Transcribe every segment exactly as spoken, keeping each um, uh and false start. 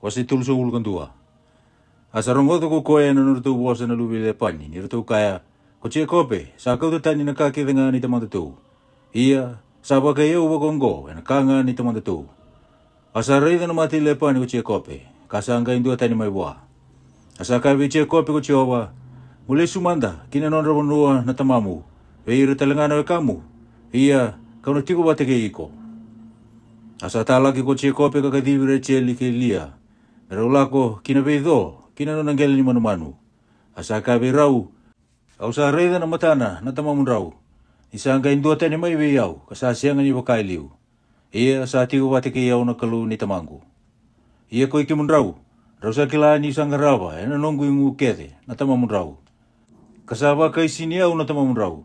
Wase tolusagavulu ka dua. A sa rogoca ko koya na nodratou vosa na luve i Lepani, ni ratou kaya, Ko Jekope sa kauta tani na ka kece ga ni tamadatou, ia sa vakai au vakaoqo e na ka ga ni tamadatou. A sa raica na mata i Lepani ko Jekope, ka sa qai dua tani mai vua. A sa kaya vei Jekope ko Jiova, Mo lesu mada ki na nodra vanua na tamamu, vei ira tale ga na wekamu, ia ka'u na tiko vata kei iko. A sa talaki ko Jekope ka kacivi Rejeli kei Lia, me rau lako ki na veico ki na nona qele ni manumanu. A sa kaya vei rau, Au sa raica na matana na tamamudrau, ni sa qai dua tani mai vei au ka sa sega ni vaka e liu. Ia sa tiko vata kei au na Kalou ni tamaqu. Ia koi kemudrau, drau sa kila ni'u sa qarava e na noqu igu kece na tamamudrau, ka sa vakaisini au na tamamudrau,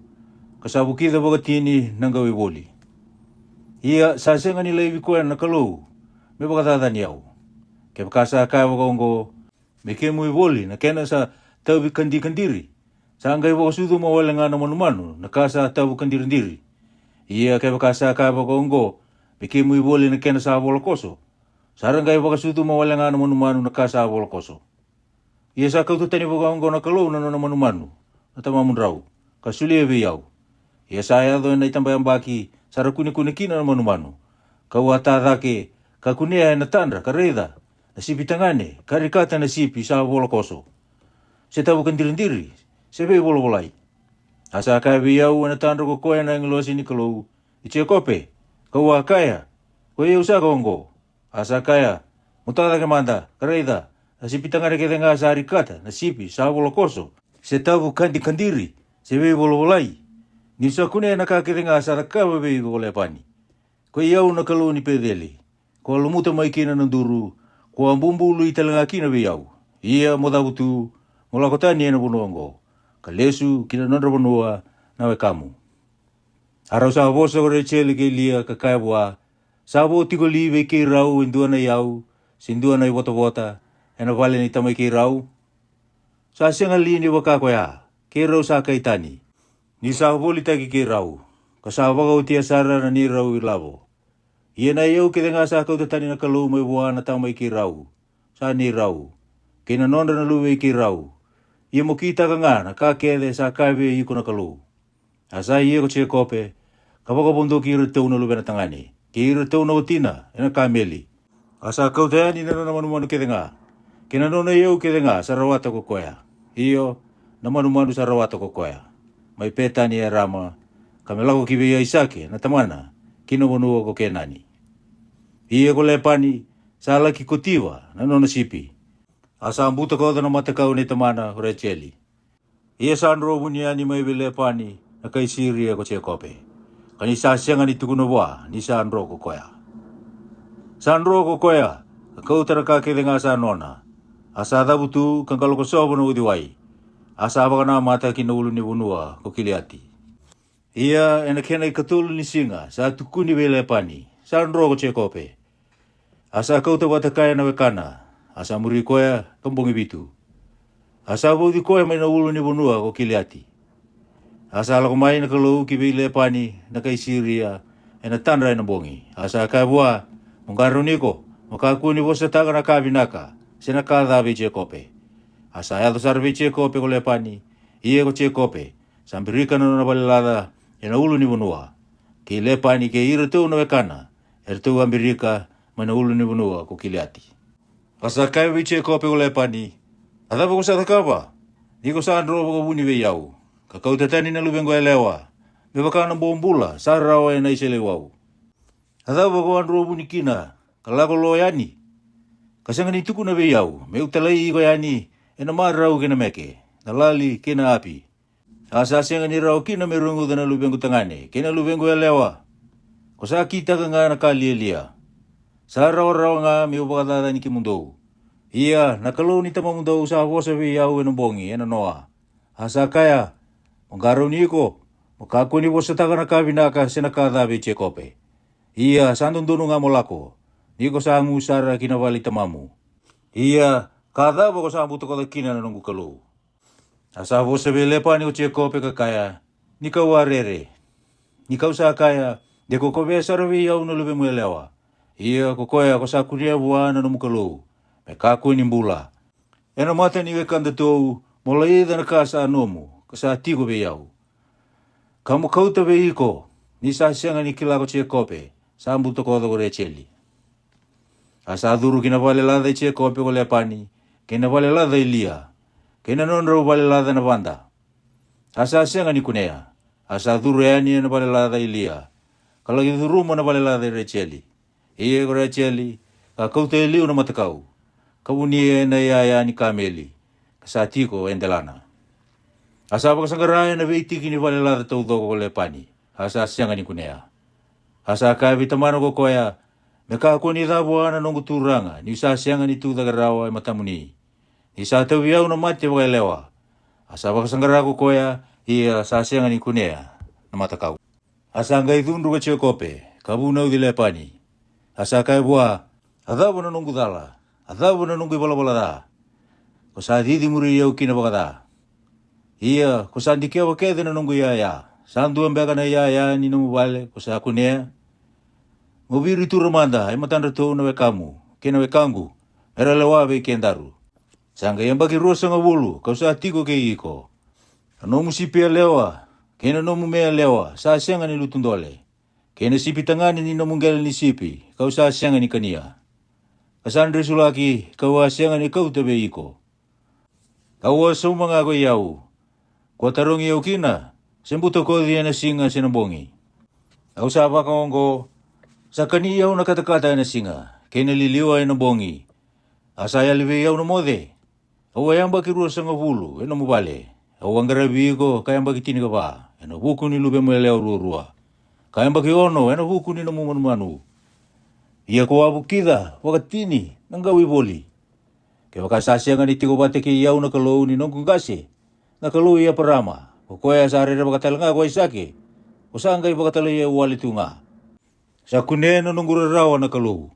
ka sa vukica vakatini na qau i voli. Ia sa sega ni laivi koya na Kalou me vakacacani au. Kevaka sa kaya vakaoqo, Me kemu i voli na kena sa tavu ka dikadiri, sa qai vakasucuma wale ga na manumanu na ka sa tavu ka diridiri. Ia kevaka sa kaya vakaoqo, Me kemu i voli na kena sa volakoso, sa ra qai vakasucuma wale ga na manumanu na ka sa volakoso. Ia sa kauta tani vakaoqo na Kalou na nona manumanu na tamamudrau, ka solia vei au. Ia sa yaco e na i tabayabaki sa ra kunekune kina na manumanu, ka'u a ta cake, ka kunea e na tadra, ka raica, na sipi tagane ka rikata na sipi sa volakoso, se tavu ka diridiri, se veivolavolai. A sa kaya vei au e na tadra ko koya na agilosi ni Kalou, I Jekope. Ka'u a kaya, Koi au saka oqo. A sa kaya, Mo ta cake mada, ka raica, na sipi tagane kece ga sa rikata na sipi sa volakoso, se tavu ka dikadiri, se veivolavolai, ni'u sa kunea na ka kece ga sa cakava vei iko ko Lepani. Koi au na Kalou ni Peceli, ko a lumuta mai kina na duru, ko a bubului tale ga kina vei au. Ia mo cavu tu, mo lako tani e na vanua oqo, ka lesu ki na nodra vanua na wekamu. A rau sa vosa ko Rejeli kei Lia, ka kaya vua, Sa vo tiko li vei keirau e dua na i yau, se dua na i votavota, e na vale ni tamai keirau? Sa sega li ni vaka ko ya, keirau sa kai tani, ni sa volitaki keirau, ka sa vakaotia sara na neirau i lavo. Ia na i yau kece ga sa kauta tani na Kalou mai vua na tamai keirau, sa neirau, kei na nodra na luve i keirau. Ia mo kitaka ga na ka kece sa kaya vei iko na Kalou. A sa ia ko Jekope, ka vakavodoki iratou na luvena tagane kei iratou na watina e na kameli. A sa kauta yani na nona manumanu kece ga, kei na nona i yau kece ga sa rawata ko koya, io, na manumanu sa rawata ko koya, mai Petani Erama, ka me lako ki vei Aisake na tamana, ki na vanua ko Kenani. Ia ko Lepani sa la'ki kotiva na nona sipi. A sa butakoca na matakau nei tamana ko Rejeli. Ia sa dro vuni yani mai vei Lepani na kai Siria ko Jekope, ka ni sa sega ni tukuna vua ni sa dro ko koya. Sa dro ko koya, ka kauta na ka kece ga sa nona, a sa cavu tu ka qalo kosova na uciwai, a sa vakanamata ki na ulu ni vanua ko Kiliati. Ia e na kena i katolu ni siga sa tukuni vei Lepani, Sa dro ko Jekope. A sa kauta vata kaya na wekana, a sa muri koya ka bogi vitu. A sa vauci koya mai na ulu ni vanua ko Kiliati. A sa lako mai na Kalou ki vei Lepani na kai Siria e na tadra e na bogi, a sa kaya vua, Mo qarauni iko, mo kakua ni vosataka na ka vinaka se na ka ca vei Jekope. A sa yaco sara vei Jekope ko Lepani. Ia ko Jekope sa birika na nona valelaca e na ulu ni vanua, kei Lepani kei iratou na wekana, eratou a birika mai na ulu ni vanua ko Kiliati. A sa kaya vei Jekope ko Lepani, A cava ko sa cakava, ni ko sa dro vakavuni vei au, ka kauta tani na luvequ yalewa, me vaka na bobula sa rawa e na i seleiwau? A cava ko a dro vuni kina, ka lako lo yani, ka sega ni tukuna vei au me'u talai iko yani e na marau kei na meke, na lali kei na api? A sa sega ni rawa kina me reguca na luvequ tagane kei na luvequ yalewa. Ko sa kitaka ga na ka lialia. Sa rawarawa ga me'u vakacacani kemudou. Ia na Kalou ni tamamudou sa vosa vei au e na bogi e na noa, a sa kaya, Mo qarauni iko, mo kakua ni vosataka na ka vinaka se na ka ca vei Jekope. Ia sa dodonu ga mo lako, ni ko sa gu sara ki na vale i tamamu. Ia ka cava ko sa butakoca kina na noqu Kalou? A sa vosa vei Lepani ko Jekope ka kaya, Ni ka'u a rere, ni ka'u sa kaya, De ko kovea sara vei au na luvemu yalewa. Ia ko koya ko sa kunea vua na nomu Kalou, me kakua ni bula. Ena mata ni wekadatou mo laica na ka sa nomu ka sa tiko vei au, ka mo kauta vei iko. Ni sa sega ni kila ko Jekope, sa butakoca ko Rejeli. A sa curu ki na vale laca i Jekope ko Lepani, kei na vale laca i Lia, kei na nodrau vale laca na vada. A sa sega ni kunea. A sa curu yani e na vale laca i Lia, ka laki curuma na vale laca i Rejeli. Ia ko Rejeli ka kauta e liu na matakau, ka vunia e na iyaya ni kameli ka sa tiko e delana. A sa vakasaqara e na veitiki ni vale laca taucoko ko Lepani, a sa sega ni kunea. A sa kaya vei tamana ko koya, me kakua ni ca vua na noqu turaga ni'u sa sega ni tu cake rawa e matamuni, ni sa tauvi au na mate vakayalewa. A sa vakasaqara ko koya, ia sa sega ni kunea na matakau. A sa qai cudru ko Jekope ka vunauci Lepani. A sa kaya vua, a cava na noqu cala? A cava na noqu ivalavala ca ko sa cicimuri au kina vakaca? Ia ko sa dikeva kece na noqu iyaya. Sa dua beka na iyaya ni nomu vale ko sa kunea? Mo viritura mada e matadratou na wekamu kei na wekaqu, me ra lewa vei kedaru. Sa qai yabaki ruasagavulu ka'u sa tiko kei iko. Na nomu sipi yalewa kei na nomu me yalewa sa sega ni lutu dole, kei na sipi tagane ni nomu qele ni sipi ka'u sa sega ni kania. Ka sa dresulaki ka'u a sega ni kauta vei iko. Ka'u a sauma ga ko i au, kua tarogi au kina, se butakoci e na siga se na bogi. Au sa vakaoqo, sa kani au na katakata e na siga, kei na liliwa e na bogi. A sa yali vei au na moce. Au a yabaki ruasagavulu e nomu vale. Au a qaravi iko ka yabaki tinikava e na vuku ni luvemu yalewa ruarua, ka yabaki ono e na vuku ni nomu manumanu. Ia ko a vukica vakatini na qau ivoli. Kevaka sa sega ni tiko vata kei au na Kalou ni noqu qase, na Kalou i Eparama, ko koya sa rerevaka tale ga ko Aisake, ko sa qai vakatalai au wale tu ga. Sa kunea na noqu rarawa na Kalou,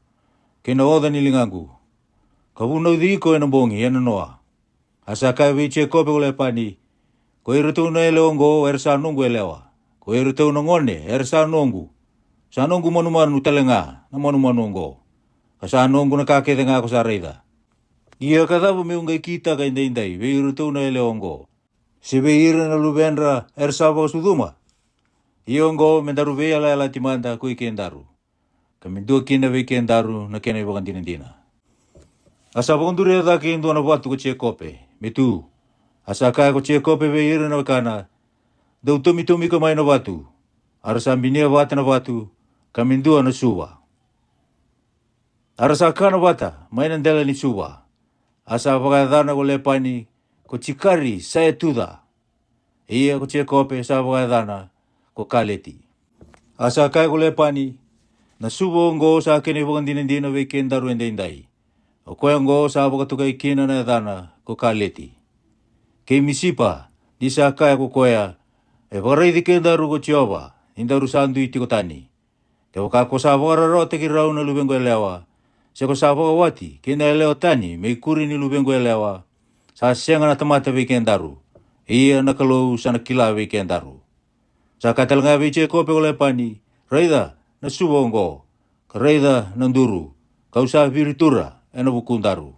kei na oca ni ligaqu, ka vunauci iko e na bogi e na noa. A sa kaya vei Jekope ko Lepani, ko iratou na yalewa oqo era sa noqu yalewa, ko iratou na gone era sa noqu. Sa noqu manumanu tale ga na manumanu oqo, ka sa noqu na ka kece ga ko sa raica. Ia ka cava me'u qai kitaka edaidai vei iratou na yalewa oqo, se vei ira na luvedra era sa vakasucuma? Ia oqo me daru veiyalayalati mada ko i kedaru, ka me dua kina vei kedaru na kena ivakadinadina. A sa vakaduria cake e dua na vatu ko Jekope me tu. A sa kaya ko Jekope vei ira na wekana, dou tomitomika mai na vatu. A ra sa binia vata na vatu, ka me dua na suva. A ra sa kana vata mai na dela ni suva. A sa vakayacana ko Lepani ko Jikari Saetuca. Ia ko Jekope sa vakayacana ko Kaleti. A sa kaya ko Lepani, na suva oqo sa kena ivakadinadina vei kedaru edaidai. O koya oqo sa vakatokai kina na yacana ko Kaleti. Kei Misipa, ni sa kaya ko koya, e vakaraici kedaru ko Jiova ni daru sa dui tiko tani. Kevaka ko sa vakararawataki rau na luvequ yalewa, se ko sa vakawati kei na yalewa tani me ikuri ni luvequ yalewa, sa sega na tamata vei kedaru. Ia na Kalou sa na kila vei kedaru. Sa kaya tale ga vei Jekope ko Lepani, raica na suva oqo, ka raica na duru, ka'u sa viritura e na vukudaru.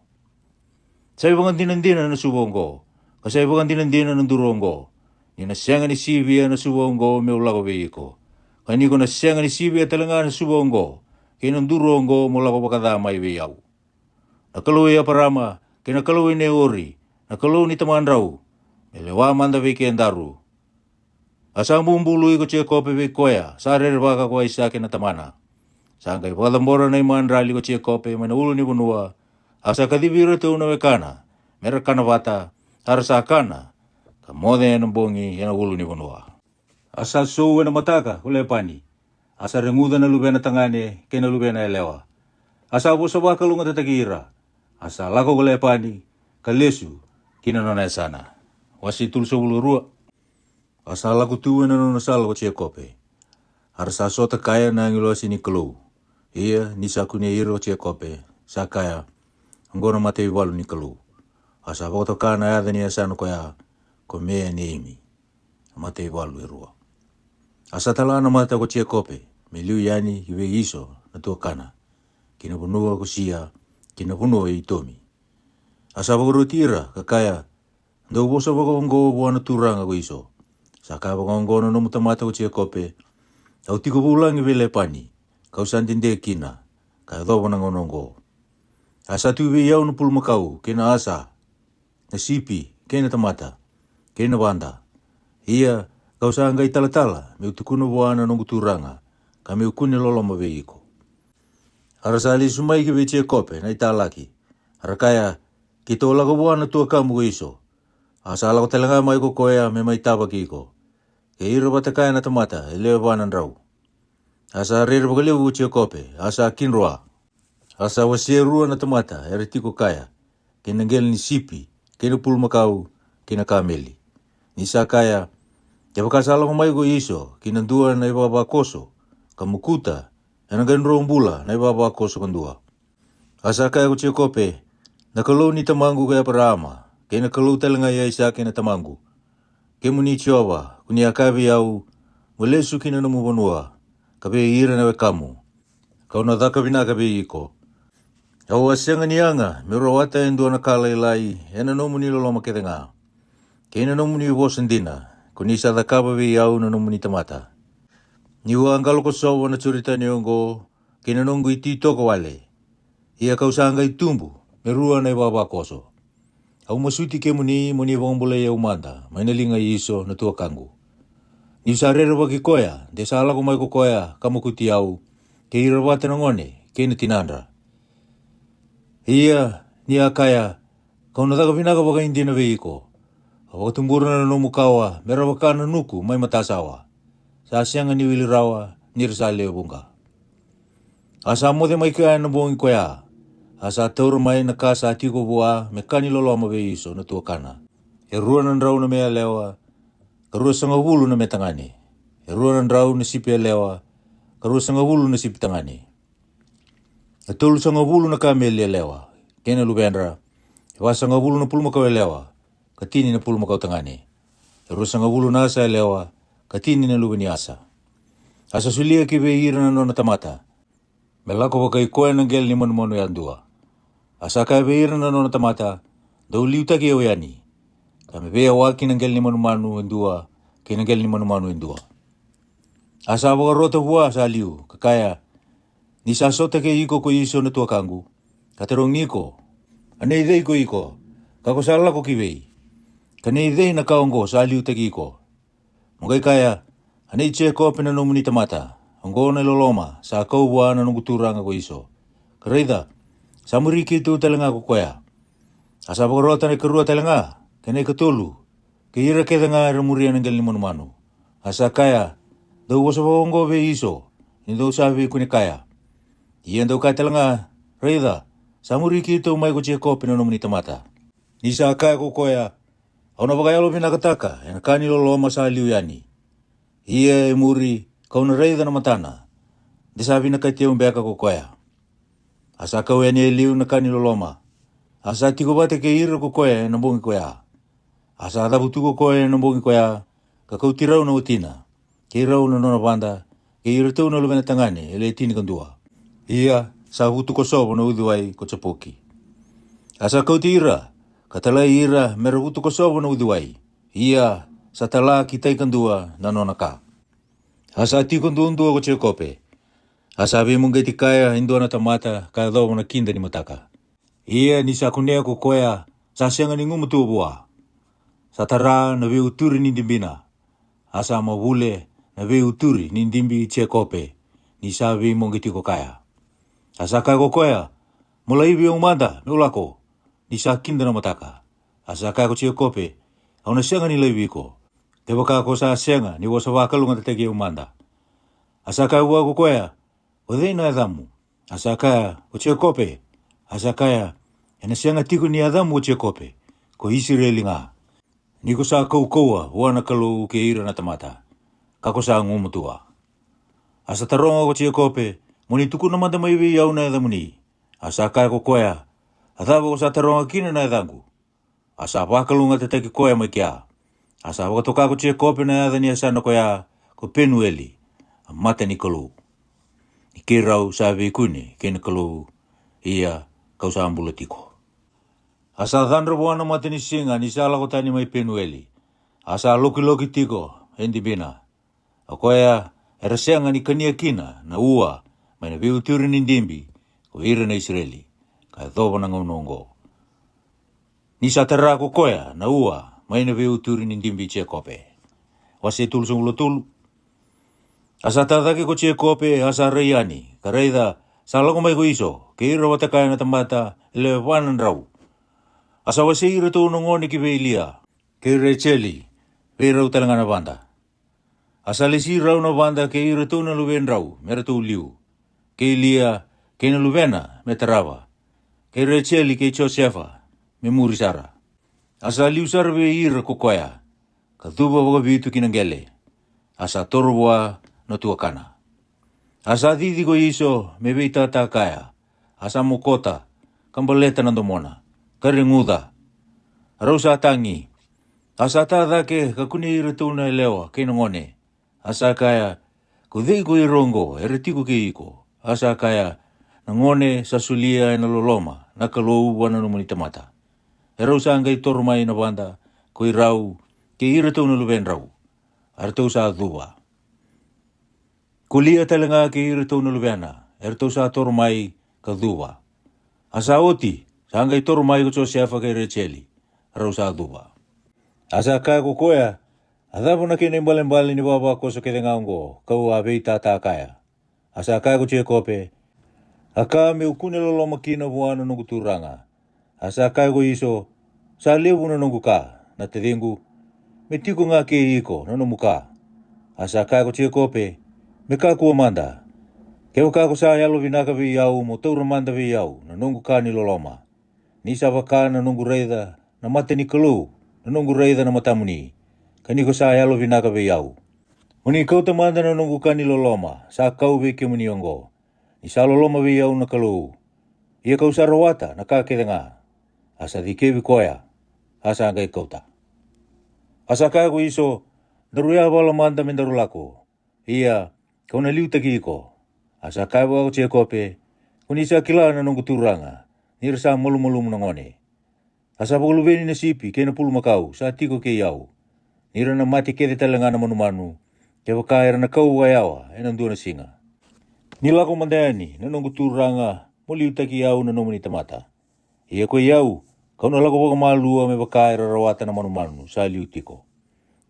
Sa ivakadinadina na suva oqo, ka sa ivakadinadina na duru oqo, ni na sega ni sivia na suva oqo me'u lako vei iko, ka ni ko na sega ni sivia tale ga na suva oqo kei na duru oqo mo lako vakaca mai vei au. Na Kalou i Eparama, kei na Kalou i Neori, na Kalou ni tamadrau, me lewa mada vei kedaru. A sa bubului ko Jekope vei koya sa rerevaka ko Aisake na tamana. Sa qai vakacabora na imadrali ko Jekope mai na ulunivanua. A sa kacivi iratou na wekana me ra kana vata. A ra sa kana ka moce e na bogi e na ulunivanua. A sa sou e na mataka ko Lepani. A sa reguca na luvena tagane kei na luvena yalewa. A sa vosa vakalougatataki ira. A sa lako ko Lepani ka lesu ki na nona yasana. Wase tolusagavulu ka rua. A sa lako tu e na nona sala ko Jekope. A ra sa sota kaya na agilosi ni Kalou. Ia ni sa kunei ira ko Jekope, sa kaya, oqo na mataivalu ni Kalou. A sa vakatoka na yaca ni yasana koya ko Meaneimi, na mataivalu e rua. A sa tala na mata ko Jekope me liu yani ki vei Iso na tuakana, ki na vanua ko Sia, ki na vanua i Itomi. A sa vakaroti ira, ka kaya, Dou vosa vakaoqo vua na turaga ko Iso. Sa kaya vakaoqo na nomu tamata ko Jekope, Au tiko vulagi vei Lepani, ka'u sa dede kina, ka yacova na gauna oqo. A sa tu vei au na pulumakau, kei na asa, na sipi, kei na tamata, kei na vada. Ia, ka'u sa qai talatala, me'u tukuna vua na noqu turaga, ka me'u kune loloma vei iko. A ra sa lesu mai ki vei Jekope na italaki, a ra kaya, Keitou lako vua na tuakamu ko Iso. A sa lako tale ga mai ko koya me mai tavaki iko, kei ira vata kaya na tamata e lewe va na drau. A sa rere vakalevu ko Jekope, a sa kidroa. A sa wasea rua na tamata era tiko kaya, kei na qele ni sipi, kei na pulumakau, kei na kameli. Ni sa kaya, Kevaka sa lako mai ko Iso ki na dua na ivavakoso, ka mokuta, ena qai dro bula na ivavakoso kadua. A sa kaya ko Jekope, Na Kalou ni tamaqu ko Eparaama, kei na Kalou tale ga i Aisake na tamaqu, kemuni Jiova, ko ni a kaya vei au, Mo lesu ki na nomu vanua, ka vei ira na wekamu, ka'u na caka vinaka vei iko. Au a sega ni yaga me'u rawata e dua na ka lailai ena nomuni loloma kece ga, kei na nomuni vosa dina, ko ni sa cakava vei au na nomuni tamata. Ni'u a qalo kosova na Joritani oqo, kei na noqu ititoko wale. Ia ka'u sa qai tubu me rua na ivavakoso. Au masuti kemuni mo ni vakabulai au mada mai na liga i Iso na tuakaqu. Ni'u sa rerevaki koya, de sa lako mai ko koya ka mokuti au, kei ira vata na gone kei na tinadra. Ia, ni a kaya, Ka'u na caka vinaka vakaidina vei iko. Au vakatubura na nomu kawa me ra vaka na nuku mai matasawa. Sa sega ni wili rawa, ni ra sa lewe vuqa. A sa moce mai kea ena bogi koya. A sa taura mai na ka sa tiko vua me ka ni loloma vei Iso na tuakana. E rua na drau na me yalewa, ka ruasagavulu na me tagane. E rua na drau na sipi yalewa, ka ruasagavulu na sipi tagane. E tolusagavulu na kameli yalewa, kei na luvedra. E vasagavulu na pulumakau yalewa, ka tini na pulumakau tagane. E ruasagavulu na asa yalewa, ka tini na luve ni asa. A sa solia ki vei ira na nona tamata, me lako vakai koya na qele ni manumanu yadua. A sa kaya vei ira na nona tamata, Dou liutaki au yani, ka me veiyawaki na qele ni manumanu e dua kei na qele ni manumanu e dua. A sa vakarota vua sa liu, ka kaya, Ni sa sota kei iko ko Iso na tuakaqu, ka tarogi iko, A nei cei ko iko, ka ko sa lako ki vei? Ka nei cei na ka oqo sa liutaki iko? Mo qai kaya, A nei Jekope na nomuni tamata, oqo na iloloma sa kau vua na noqu turaga ko Iso. Ka raica, sa muri keitou tale ga ko koya. A sa vakarota na ikarua tale ga, kei na ikatolu, kei ira kece ga era muria na qele ni manumanu. A sa kaya, Dou vosa vakaoqo vei Iso, ni dou sa veikune kaya. Ia dou kaya tale ga, Raica, sa muri keitou mai ko Jekope na nomuni tamata. Ni sa kaya ko koya, Au na vakayalovinakataka ena ka ni loloma sa liu yani. Ia e muri, ka'u na raica na matana, de sa vinakati au beka ko koya. A sa kau yani e liu na ka ni loloma. A sa tiko vata kei ira ko koya ena bogi koya. A sa cavutu ko koya ena bogi koya, ka kauti rau na watina, kei rau na nona vada, kei iratou na luvena tagane e le tinikadua. Ia, sa vutu kosova na uciwai ko Japoki. A sa kauti ira, ka talai ira me ra vutu kosova na uciwai. Ia, sa tala ki tai kadua na nona ka. A sa tiko duadua ko Jekope. A sa veimuqeti kaya e dua na tamata ka yacova na kida ni mataka. Ia ni sa kunea ko koya, sa sega ni gumatua vua. Sa tara na veiuturi ni dibina. A sa mavule na veiuturi ni dibi i Jekope, ni sa veimoqeti ko kaya. A sa kaya ko koya, Mo laivi au mada me'u lako, ni sa kida na mataka. A sa kaya ko Jekope, Au na sega ni laivi iko, kevaka ko sa sega ni vosa vakalougatataki au mada. A sa kaya vua ko koya, O cei na yacamu? A sa kaya, Ko Jekope. A sa kaya, Ena sega tiko ni yacamu ko Jekope, ko Isireli ga, ni ko sa kaukauwa vua na Kalou kei ira na tamata, ka ko sa gumatua. A sa taroga ko Jekope, Mo ni tukuna mada mai vei au na yacamuni. A sa kaya ko koya, A cava ko sa taroga kina na yacaqu? A sa vakalougatataki koya mai kea. A sa vakatoka ko Jekope na yaca ni yasana koya ko Penueli, a mata ni Kalou. Ni keirau sa veikune kei na Kalou, ia ka'u sa bula tiko. A sa cadra vua na mata ni siga ni sa lako tani mai Penueli, a sa lokiloki tiko e dibina. O koya era sega ni kania kina na ua mai na veiuturi ni dibi ko ira na Isireli, ka yacova na gauna oqo. Ni sa tara ko koya na ua mai na veiuturi ni dibi i Jekope. Wase tolusagavulu ka tolu. A sa ta cake ko Jekope, a sa rai yani, ka raica, sa lako mai ko Iso kei ira vata kaya na tamata e lewe va na drau. A sa wasei iratou na gone ki vei Lia kei Rejeli, vei rau tale ga na vada. A sa lesi rau na vada kei iratou na luvedrau me ratou liu, kei Lia kei na luvena me tarava, kei Rejeli kei Josefa me muri sara. A sa liu sara vei ira ko koya, ka cuva vakavitu ki na qele, a sa toro vua na tuakana. A sa cici ko Iso me veitata kaya, a sa mokota, ka baleta na domona, ka reguca. Rau sa tagi. A sa ta cake ka kunei iratou na yalewa kei na gone. A sa kaya, ko cei ko ira oqo era tiko kei iko? A sa kaya, na gone sa solia ena loloma na Kalou vua na nomuni tamata. E rau sa qai toro mai na vada ko irau kei iratou na luvedrau, a ratou sa cuva. Ko Lia tale ga kei iratou na luvena, e ratou sa toro mai ka cuva. A sa oti, sa qai toro mai ko Josefa kei Rejeli, a rau sa cuva. A sa kaya ko koya, a cava na kena ibalebale ni vavakoso kece ga oqo kau a veitata kaya? A sa kaya ko Jekope, a ka meu kune loloma kina vua na noqu turaga. A sa kaya ko Iso, sa levu na noqu ka, na taciqu, me tiko ga kei iko na nomu ka. A sa kaya ko Jekope, me kakua mada, kevaka ko sa yalovinaka vei au mo taura mada vei au na noqu ka ni loloma. Ni sa vaka na noqu raica na mata ni Kalou na noqu raica na matamuni, ka ni ko sa yalovinaka vei au, mo ni kauta mada na noqu ka ni loloma sa kau vei kemuni oqo, ni sa loloma vei au na Kalou. Ia kau sa rawata na ka kece ga. A sa cikevi koya, a sa qai kauta. A sa kaya ko Iso, daru yavala mada me daru lako. Ia, kau na liutaki iko. A sa kaya vua ko Jekope, ko ni sa kila na noqu turaga, ni ra sa malumalumu na gone. A sa vakaluveni na sipi kei na pulumakau sa tiko kei au. Ni ra na mate kece tale ga na manumanu, kevaka era na kau vakayawa ena dua na siga. Ni lako mada yani na noqu turaga mo liutaki au na nomuni tamata. Ia koi au, kau na lako vakamalua me vaka era rawata na manumanu sa liu tiko,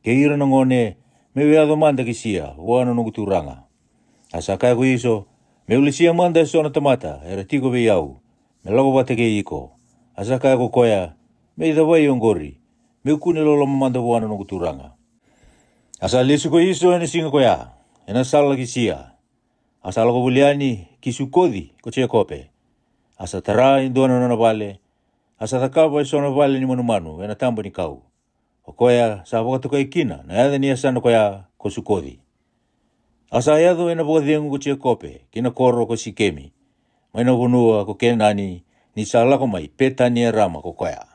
kei ira na gone, meu yaco mada ki Sia vua na noqu turaga. A sa kaya ko Iso, meu lesia mada eso na tamata era tiko vei au, me lako vata kei iko. A sa kaya ko koya, me icavai oqori, meu kune loloma mada vua na noqu turaga. A sa lesu ko Iso ena siga koya ena sala ki Sia. A sa lako voli yani ki Sukoci ko Jekope. A sa tara e dua na nona vale. A sa cakava eso na vale ni manumanu ena taba ni kau. O koya sa vakatokai kina na yaca ni yasana koya ko Sukoci. A sa yaco ena vakacegu ko Jekope ki na koro ko Sikemi, mai na vanua ko Kenani, ni sa lako mai Petani-erama ko koya.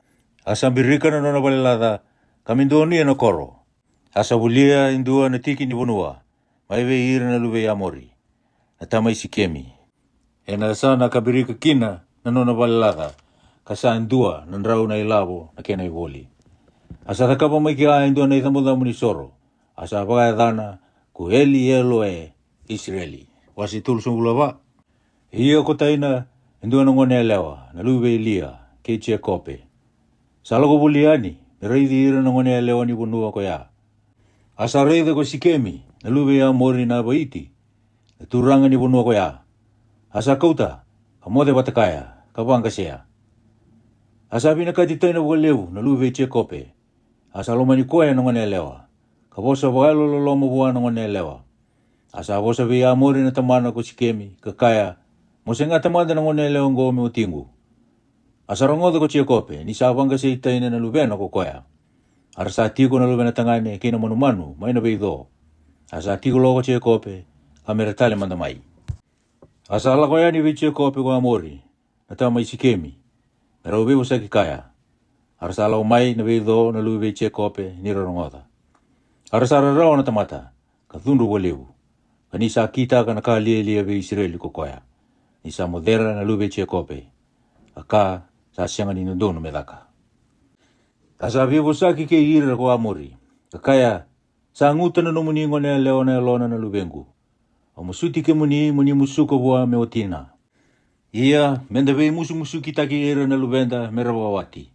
A sa birika na nona valelaca, ka me donuya na koro. A sa volia e dua na tiki ni vanua mai vei ira na luve i Amori, na tama i Sikemi, ena yasana ka birika kina na nona valelaca, ka sa dua na drau na ilavo na kena ivoli. A sa cakava mai kea e dua na icabocabo ni soro, a sa vakayacana ko Eli-eloe-isireli. Wase tolusagavulu ka va. Ia ko Taina, e dua na gone yalewa na luve i Lia kei Jekope, sa lako voli yani me raici ira na gone yalewa ni vanua koya. A sa raica ko Sikemi na luve i Amori na Vaiti, na turaga ni vanua koya. A sa kauta, ka moce vata kaya, ka vaqasea. A sa vinakati Taina vakalevu na luve i Jekope. A sa lomani koya na gone yalewa, ka vosa vakayalololoma vua na gone yalewa. A sa vosa vei Amori na tamana ko Sikemi, ka kaya, mo segata mada na gone yalewa oqo me watiqu. A sa rogoca ko Jekope ni sa vaqasei Taina na luvena ko koya. A ra sa tiko na luvena tagane kei na manumanu mai na veico. A sa tiko lo ko Jekope, ka me ra tale mada mai. A sa lako yani vei Jekope ko Amori, na tama i Sikemi, me rau veivosaki kaya. A ra sa lako mai na veico na luve i Jekope ni ra rogoca. A ra sa rarawa na tamata, ka cudru vakalevu, ka ni sa kitaka na ka lialia vei Isireli ko koya, ni sa mocera na luve i Jekope, a ka sa sega ni dodonu me caka. A sa veivosaki kei ira ko Amori, ka kaya, Sa guta na nomuni goneyalewa na yalona na luvequ. Au masuti kemuni mo ni musuka vua me watina. Ia me da veimusumsukitaki ira na luveda me ra vakawati.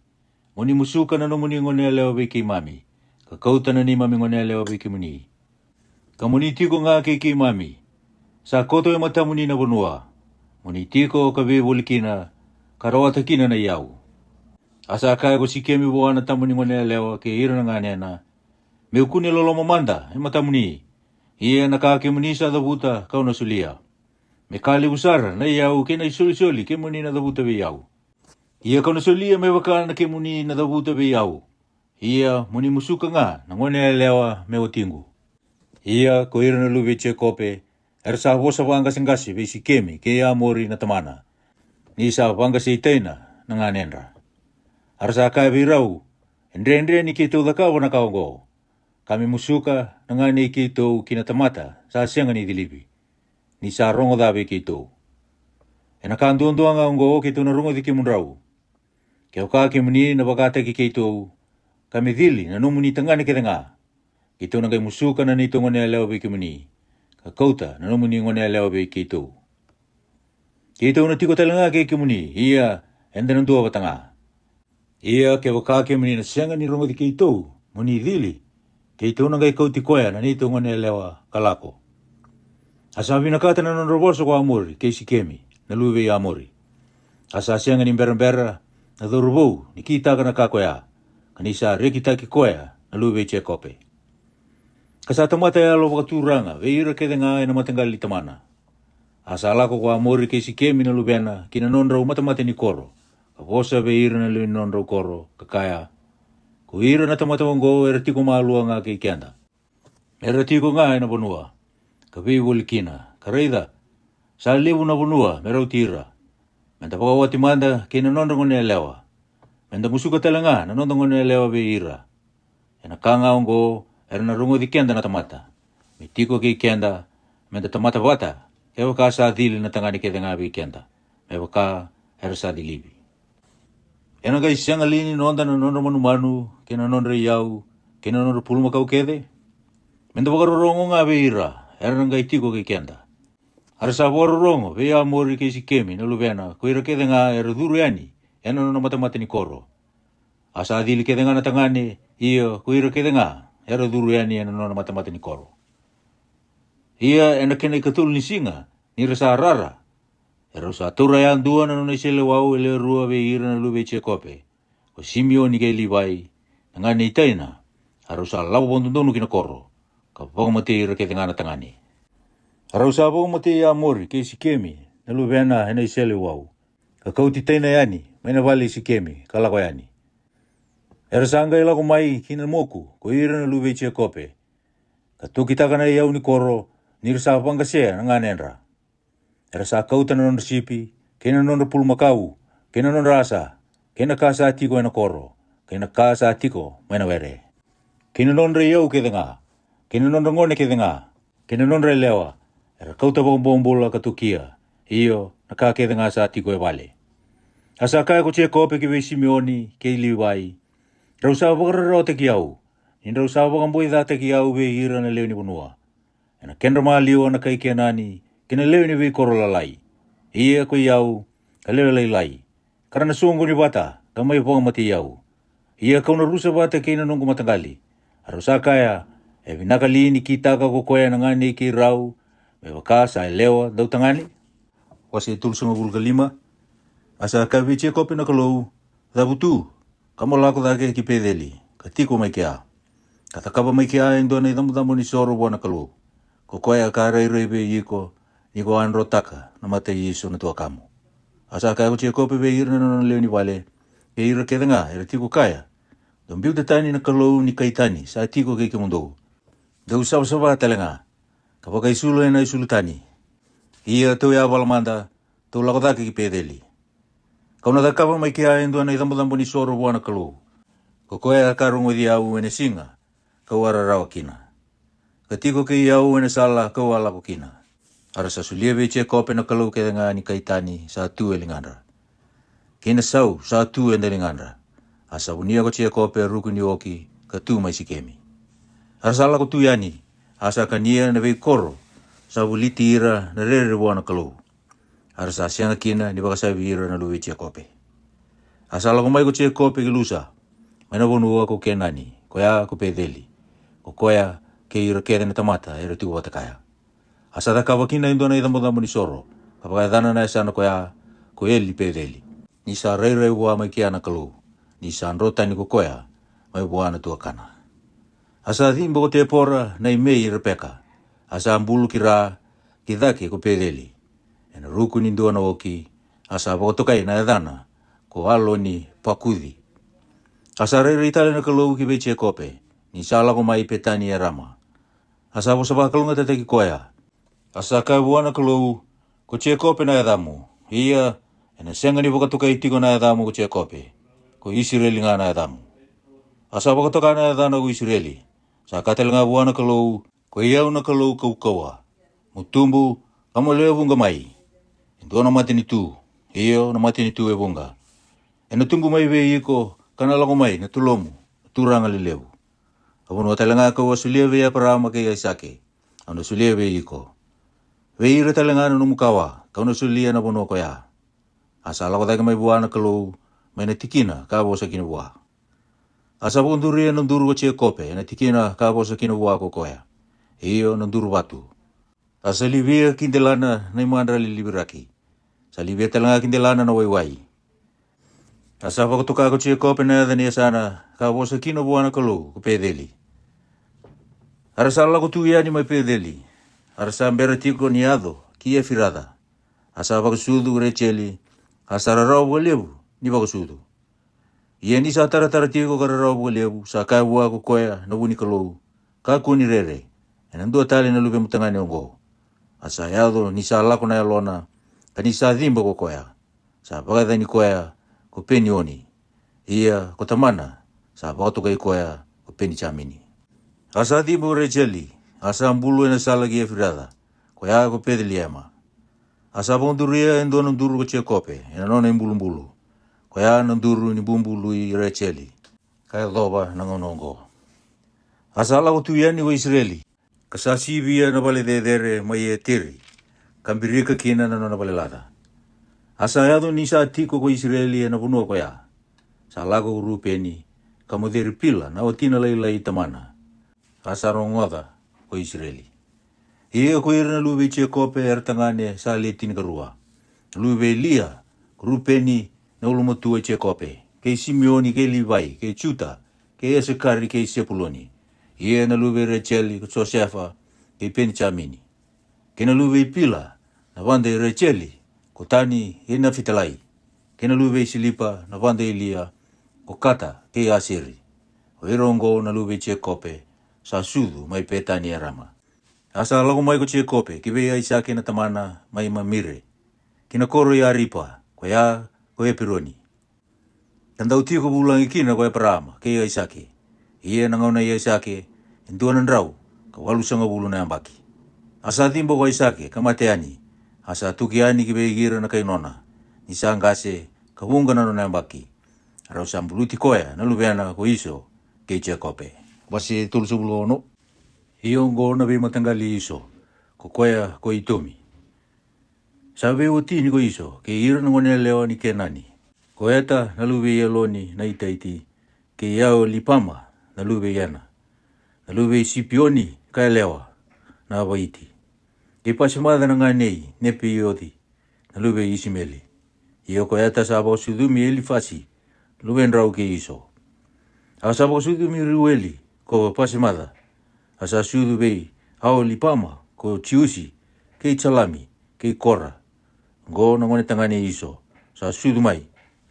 Mo ni musuka na nomuni goneyalewa vei keimami, ka kauta na neimami goneyalewa vei kemuni. Ka mo ni tiko ga kei keimami. Sa koto e matamuni na vanua. Mo ni tiko ka veivoli kina, ka rawata kina na iyau. A sa kaya ko Sikemi vua na tama ni goneyalewa kei ira na ganena, Me'u kune loloma mada e matamuni, ia na ka kemuni sa cavuta ka'u na solia. Me ka levu sara na iyau kei na isolisoli kemuni na cavuta vei au. Ia ka'u na solia me vaka na kemuni na cavuta vei au. Ia mo ni musuka ga na goneyalewa me watiqu. Ia ko ira na luve i Jekope era sa vosa vaqaseqase vei Sikemi kei Amori na tamana, ni sa vaqaseitaina na ganedra. A ra sa kaya vei rau, E dredre ni keitou cakava na ka oqo, ka me musuka na ganei keitou ki na tamata sa sega ni cilivi, ni sa rogoca vei keitou. Ena ka duadua ga oqo keitou na rogoci kemudrau. Kevaka kemuni na vakataki keitou, ka me cili na nomuni tagane kece ga, keitou na qai musuka na neitou goneyalewa vei kemuni, ka kauta na nomuni goneyalewa vei keitou. Keitou na tiko tale ga kei kemuni, ia eda na dua vata ga. Ia kevaka kemuni na sega ni rogoci keitou mo ni cili, keitou na qai kauti koya na neitou goneyalewa ka lako. A sa vinakata na nodra vosa ko Amori kei Sikemi na luve i Amori. A sa sega ni berabera na cauravou ni kitaka na ka koya, ka ni sa rekitaki koya na luve i Jekope. Ka sa tamata yalo vakaturaga vei ira kece ga ena mataqali tamana. A sa lako ko Amori kei Sikemi na luvena ki na nodrau matamata ni koro, ka vosa vei ira na lewe ni nodrau koro, ka kaya, Ko ira na tamata oqo era tiko malua ga kei keda. Era tiko ga ena vanua, ka veivoli kina, ka raica, sa levu na vanua me rauti ira. Me da vakawati mada kei na nodra goneyalewa. Me da musuka tale ga na noda goneyalewa vei ira. Ena ka ga oqo era na rogoci keda na tamata, me tiko kei keda, me da tamata vata, kevaka sa cili na tagane kece ga vei keda, me vaka era sa cilivi. Ena qai sega li ni noda na nodra manumanu, kei na nodra iyau, kei na nodra pulumakau kece? Me da vakarorogo ga vei ira era na qai tiko kei keda. A ra sa vakarorogo vei Amori kei Sikemi na luvena ko ira kece ga era curu yani ena nona matamata ni koro. A sa cili kece ga na tagane, ia ko ira kece ga era curu yani ena nona matamata ni koro. Ia ena kena ikatolu ni siga, ni ra sa rara, erau sa taura yadua na nona iseleiwau e lewe rua vei ira na luve i Jekope, ko Simioni kei Livai, na ganei taina, a rau sa lako vakadodonu ki na koro, ka vakamatei ira kece ga na tagane. A rau sa vakamatei Amori kei Sikemi na luvena ena iseleiwau, ka kauti taina yani mai na vale i Sikemi ka lako yani. Era sa qai lako mai ki na moku ko ira na luve i Jekope, ka tokitaka na iyau ni koro, ni ra sa vaqasea na ganedra. Era sa kauta na nodra sipi, kei na nodra pulumakau, kei na nodra asa, kei na ka sa tiko ena koro, kei na ka sa tiko mai na were, kei na nodra iyau kece ga, kei na nodra gone kece ga, kei na nodra yalewa, era kauta vakabobula ka tokia, io, na ka kece ga sa tiko e vale. A sa kaya ko Jekope ki vei Simioni kei Livai, Drau sa vakararawataki au, ni drau sa vakaboicataki au vei ira na lewe ni vanua, ena kedra maliwa na kai Kenani kei na lewe ni veikoro lalai. Ia ko i au, ka lewe lailai, ka ra na soqoni vata ka mai vakamatei au. Ia ka'u na rusa vata kei na noqu mataqali. A rau sa kaya, E vinaka li ni kitaka ko koya na ganei keirau, me vaka sa yalewa dautagane? Wase e tolusagavulu ka lima. A sa kaya vei Jekope na Kalou, Cavutu, ka mo lako cake ki Peceli, ka tiko mai kea, ka cakava mai kea e dua na icabocabo ni soro vua na Kalou, ko koya ka rairai vei iko, ni ko a drotaka na mata i Iso na tuakamu. A sa kaya ko Jekope vei ira na nona lewe ni vale, kei ira kece ga era tiko kaya, Dou biuta tani na Kalou ni kai tani sa tiko kei kemudou. Dou savasava tale ga, ka vakaisulu ena isulu tani. Ia tou yavala mada, tou lako cake ki Peceli. Ka'u na cakava mai kea e dua na icabocabo ni soro vua na Kalou, ko koya ka rogoci au ena siga ka'u a rarawa kina, ka tiko kei au ena sala ka'u a lako kina. A ra sa solia vei Jekope na kalou kece ga ni kai tani sa tu e ligadra. kei na sau sa tu e daligadra. A sa vunia ko Jekope e ruku ni oki ka tu mai Sikemi. A ra sa lako tu yani, a sa kania na veikoro sa voliti ira na rere vua na Kalou. A ra sa sega kina ni vakasavi ira na luve i Jekope. A sa lako mai ko Jekope ki Lusa, mai na vanua ko Kenani, koya ko Peceli, ko koya kei ira kece na tamata era tiko vata kaya. A sa cakava kina e dua na icabocabo ni soro, ka vakayacana na yasana koya ko Eli Peceli. Ni sa rairai vua mai kea na Kalou, ni sa dro tani ko koya mai vua na tuakana. A sa ciba ko Tepora na i mei i Repeka, a sa bulu ki ra ki cake ko Peceli, e na ruku ni dua na oki, a sa vakatokai na yacana ko Aloni Pakuci. A sa rairai tale na Kalou ki vei Jekope, ni sa lako mai Petani e Rama. A sa vosa vakalougatataki koya. A sa kaya vua na Kalou, ko Jekope na yacamu, ia e na sega ni vakatokai tiko na yacamu ko Jekope, ko Isireli ga na yacamu. A sa vakatoka na yacana ko Isireli. Sa kaya tale ga vua na Kalou, ko i au na Kalou kaukauwa. Mo tubu, ka mo lewe vuqa mai, e dua na matanitu, io na matanitu e vuqa. E na tubu mai vei iko ka na lako mai na tolomu na turaga lelevu. A vanua tale ga ka'u a solia vei Eparama kei Aisake, au na solia vei iko. Vei ira tale ga na nomu kawa ka'u na solia na vanua koya. A sa lako cake mai vua na Kalou mai na tikina ka vosa kina vua. A sa vakaduria na duru ko Jekope e na tikina ka vosa kina vua ko koya, io na duru vatu. A sa livia ki delana na i madrali liviraki. Sa livia tale ga ki delana na waiwai. A sa vakatoka ko Jekope na yaca ni yasana ka vosa kina vua na Kalou ko Peceli. A ra sa lako tu yani mai Peceli. A ra sa bera tiko ni yaco ki Efiraca. A sa vakasucu ko Rejeli. A sa rarawa vakalevu ni vakasucu. Ia ni sa taratara tiko ka rarawa vakalevu, sa kaya vua ko koya na vu ni Kalou, kakua ni rere, e na dua tale na luvemu tagane oqo. A sa yaco ni sa lako na yalona, ka ni sa ciba ko koya, sa vakayacani koya ko Penioni. Ia ko tamana sa vakatokai koya ko Penijamini. A sa ciba ko Rejeli, a sa bulu e na sala ki Efiraca, koya ko Peceliema. A sa vakaduria e dua na duru ko Jekope e na nona i bulubulu, koya na duru ni bubului Rejeli, ka yacova na gauna oqo. A sa lako tu yani ko Isireli, ka sa sivia na vale cecere mai Eteri, ka birika kina na nona vale laca. A sa yaco ni sa tiko ko Isireli e na vanua koya, sa lako ko Rupeni, ka moceri Pila na watina lailai i tamana. A sa rogoca ko Isireli. Ia ko ira na luve i Jekope era tagane sa le tinikarua. Na luve i Lia, ko Rupeni na ulumatua i Jekope, kei Simioni, kei Livai, kei Juta, kei Isakari, kei Sepuloni. Ia na luve i Rejeli, ko Josefa, kei Penijamini. Kei na luve i Pila, na vada i Rejeli, ko Tani kei Nafitalai. Kei na luve i Silipa, na vada i Lia, ko Kata kei Aseri. O ira oqo na luve i Jekope, sa sucu mai Petani e Rama. A sa lako mai ko Jekope ki vei Aisake na tamana mai Mamire, ki na koro i Aripa, koya ko Epironi. Ka dau tiko vulagi kina ko Eparama kei Aisake. Ia na gauna i Aisake e dua na drau ka walusagavulu na yabaki. A sa ciba ko Aisake ka mate yani. A sa tuki yani ki vei ira na kai nona, ni sa qase ka vuqa na nona yabaki. A rau sa buluti koya na luvena ko Iso kei Jekope. Wase tolusagavulu ka ono. Ia oqo na veimataqali i Iso, ko koya ko Itomi. Sa veiwatini ko Iso kei ira na gone yalewa ni Kenani, ko Eta na luve i Eloni na Itaiti, kei Aolipama na luve i Ena, na luve i Sipioni ka yalewa na Avaiti, kei Pasemaca na gane i Nepeioci na luve i Isimeli. Ia ko Eta sa vakasucumi Elifasi, luvedrau kei Iso. A sa vakasucumi Riueli ko Pasemaca. A sa sucu vei Aolipama ko Jiusi, kei Jalami, kei Kora. Oqo na gone tagane i Iso sa sucu mai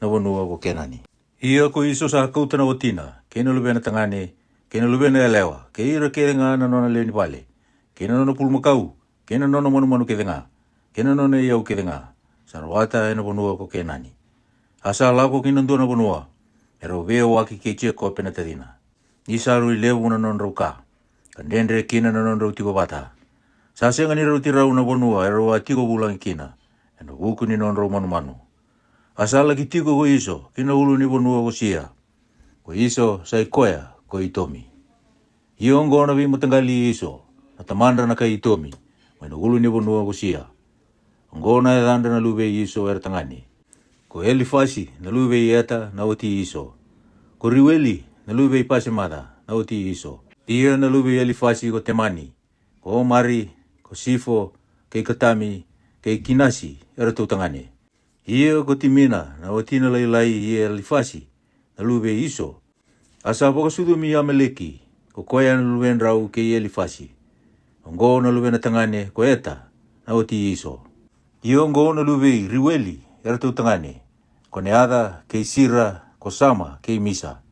na vanua ko Kenani. Ia ko Iso sa kauta na watina, kei na luvena tagane, kei na luvena yalewa, kei ira kece ga na nona lewe ni vale, kei na nona pulumakau, kei na nona manumanu kece ga, kei na nona iyau kece ga, sa rawata e na vanua ko Kenani. A sa lako ki na dua na vanua e rau veiyawaki kei Jekope na tacina, ni sa rui levu na nodrau ka, ka dredre kina na nodrau tiko vata. Sa sega ni rauti rau na vanua e rau a tiko vulagi kina, e na vuku ni nodrau manumanu. A sa la'ki tiko ko Iso ki na ulu ni vanua ko Sia. Ko Iso sa i koya ko Itomi. Ia oqo na veimataqali i Iso, na tamadra na kai Itomi, mai na ulu ni vanua ko Sia. Oqo na yacadra na luve i Iso era tagane: ko Elifasi na luve i Eta na wati i Iso, ko Riueli na luve i Pasemaca na wati i Iso. Ia na luve i Elifasi ko Temani, ko Omari, ko Sifo, kei Katami, kei Kinasi, eratou tagane. Ia ko Timina na watina lailai i Elifasi na luve i Iso, a sa vakasucumi Ameleki, ko koya na luvedrau kei Elifasi. Oqo na luvena tagane ko Eta na wati i Iso. Ia oqo na luve i Riueli eratou tagane: ko Neaca, kei Sira, ko Sama, kei Misa.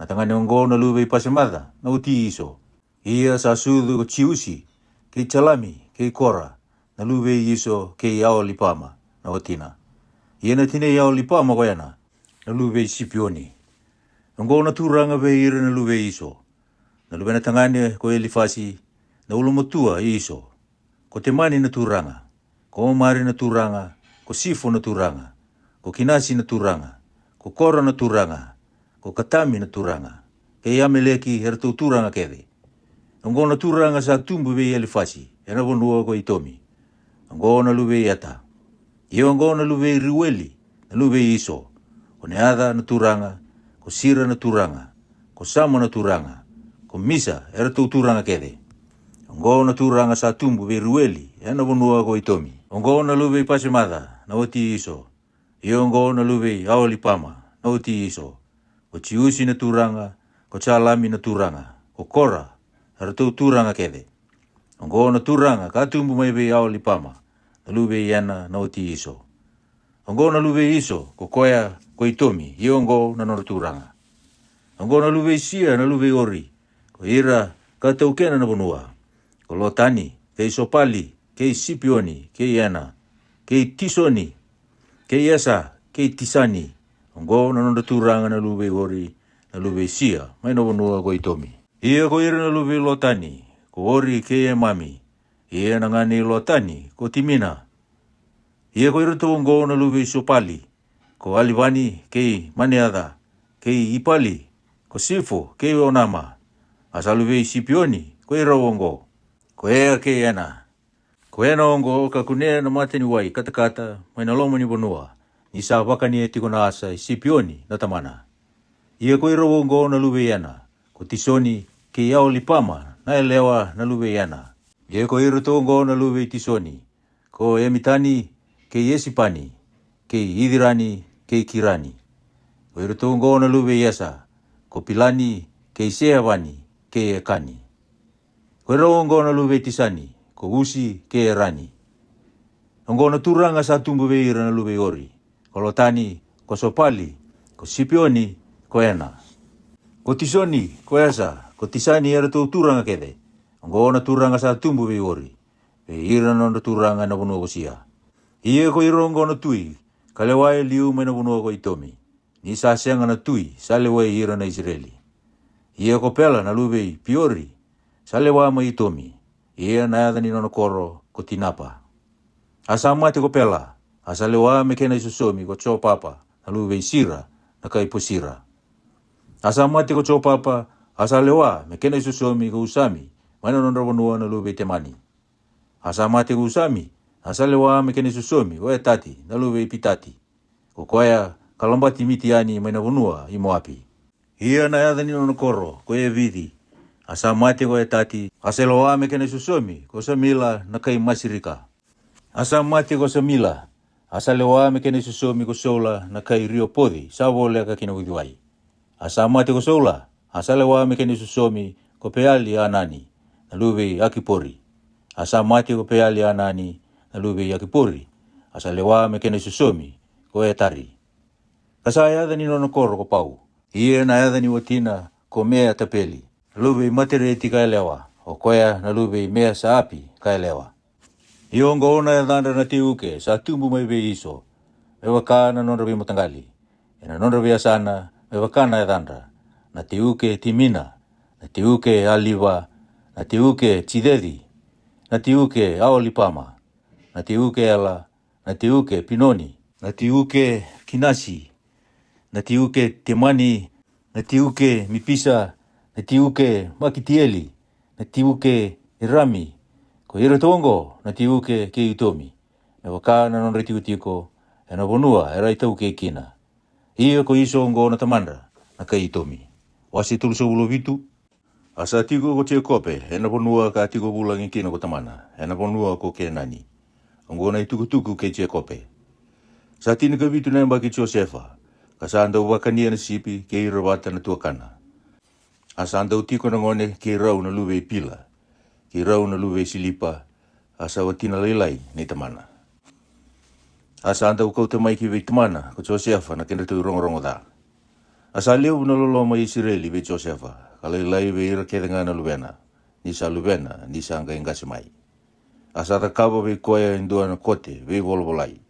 Na tagane oqo na luve i Pasemaca na wati i Iso. Ia sa sucu ko Jiusi, kei Jalami, kei Kora, na luve i Iso, kei Aolipama na watina. Ia na tina i Aolipama ko Ena, na luve i Sipioni. Oqo na turaga vei ira na luve i Iso: na luvena tagane ko Elifasi, na ulumatua i Iso. Ko Temani na turaga, ko Omari na turaga, ko Sifo na turaga, ko Kinasi na turaga, ko Kora na turaga, ko Katami na turaga, kei Ameleki, eratou turaga kece. Oqo na turaga sa tubu vei Elifasi ena vanua ko Itomi. Oqo na luve i Eta. Ia oqo na luve i Riueli na luve i Iso: ko Neaca na turaga, ko Sira na turaga, ko Sama na turaga, ko Misa, eratou turaga kece. Oqo na turaga sa tubu vei Riueli ena vanua ko Itomi. Oqo na luve i Pasemaca na wati i Iso. Ia oqo na luve i Aolipama na wati i Iso: ko Jiusi na turaga, ko Jalami na turaga, ko Kora, eratou turaga kece. Oqo na turaga ka tubu mai vei Aolipama na luve i Ena na wati i Iso. Oqo na luve i Iso, ko koya ko Itomi, ia oqo na nodra turaga. Oqo na luve i Sia na luve i Ori, ko ira ka taukena na vanua: ko Lotani, kei Sopali, kei Sipioni, kei Ena, kei Tisoni, kei Esa, kei Tisani. Oqo na nodra turaga na luve i Ori na luve i Sia, mai na vanua ko Itomi. Ia ko ira na luve i Lotani, ko Ori kei Emami. Ia na gane i Lotani ko Timina. Ia ko iratou oqo na luve i Sopali, ko Alivani, kei Maneaca, kei Ipali, ko Sifo, kei Onama. A sa luve i Sipioni ko irau oqo: ko Ea kei Ena. Ko Ena oqo ka kunea na mata ni wai katakata mai na loma ni vanua, ni sa vakania tiko na asa i Sipioni na tamana. Ia ko irau oqo na luve i Ena: ko Tisoni, kei Aolipama na yalewa na luve i Ena. Ia ko iratou oqo na luve i Tisoni: ko Emitani, kei Esipani, kei Icirani, kei Kirani. Ko iratou oqo na luve i Esa: ko Pilani, kei Seavani, kei Ekani. Ko irau oqo na luve i Tisani: ko Usi kei Erani. Oqo na turaga sa tubu vei ira na luve i Ori: ko Lotani, ko Sopali, ko Sipioni, ko Ena. Ko Tisoni, ko Esa, ko Tisani, eratou turaga kece. Oqo na turaga sa tubu vei Ori, vei ira na nodra turaga ena vanua ko Sia. Ia ko ira oqo na tui ka lewa e liu mai na vanua ko Itomi, ni sa sega na tui sa lewai ira na Isireli. Ia ko Pela na luve i Piori sa lewa mai Itomi. Ia na yaca ni nona koro ko Tinapa. A sa mate ko Pela, a sa lewa me kena isosomi ko Jopapa na luve i Sira na kai Posira. A sa mate ko Jopapa, a sa lewa me kena isosomi ko Usami, mai na nodra vanua na luve i Temani. A sa mate ko Usami, a sa lewa me kena isosomi ko Etati na luve i Pitati, ko koya ka labati Mitiani mai na vanua i Moapi. Ia na yaca ni nona koro ko Evici. A sa mate ko Etati, a sa lewa me kena isosomi ko Samila na kai Masirika. A sa mate ko Samila, a sa lewa me kena isosomi ko Saula na kai Riopoci sa voleka ki na uciwai. A sa mate ko Saula, a sa lewa me kena isosomi ko Peali Anani na luve i Akipori. A sa mate ko Peali Anani na luve i Akipori, a sa lewa me kena isosomi ko Etari. Ka sa yaca ni nona koro ko Pau. Ia na yaca ni watina ko Meatapeli, na luve i Matereti ka yalewa, o koya na luve i Measaapi ka yalewa. Ia oqo na yacadra na teiuke sa tubu mai vei Iso, me vaka na nodra veimataqali, ena nodra veiyasana, me vaka na yacadra: na teiuke Timina, na teiuke Aliva, na teiuke Jiceci, na teiuke Aolipama, na teiuke Ela, na teiuke Pinoni, na teiuke Kinasi, na tiuke Temani, na tiuke Mipisa, na tiuke Makitieli, na tiuke Irami. Ko ira tu oqo na tiuke kei Itomi, me vaka na nodra itikotiko, e na vanua era itaukei kina. Ia ko Iso oqo na tamadra, na kai Itomi. Wase tolusagavulu vitu. A sa tiko ko Jekope e na vanua ka tiko vulagi kina ko tamana, e na vanua ko Kenani. Oqo na itukutuku kei Jekope. Sa tinikavitu na yabaki Josefa, ka sa dau vakania na sipi kei ira vata na tuakana. A sa dau tiko na gone kei rau na luve i Pila, kei rau na luve i Silipa, a sa watina lailai nei tamana. A sa dau kauta mai ki vei tamana ko Josefa na kedratou irogorogo ca. A sa levu na loloma i Isireli vei Josefa, ka lailai vei ira kece ga na luvena, ni sa luvena ni sa qai qase mai. A sa cakava vei koya e dua na kote veivolavolai.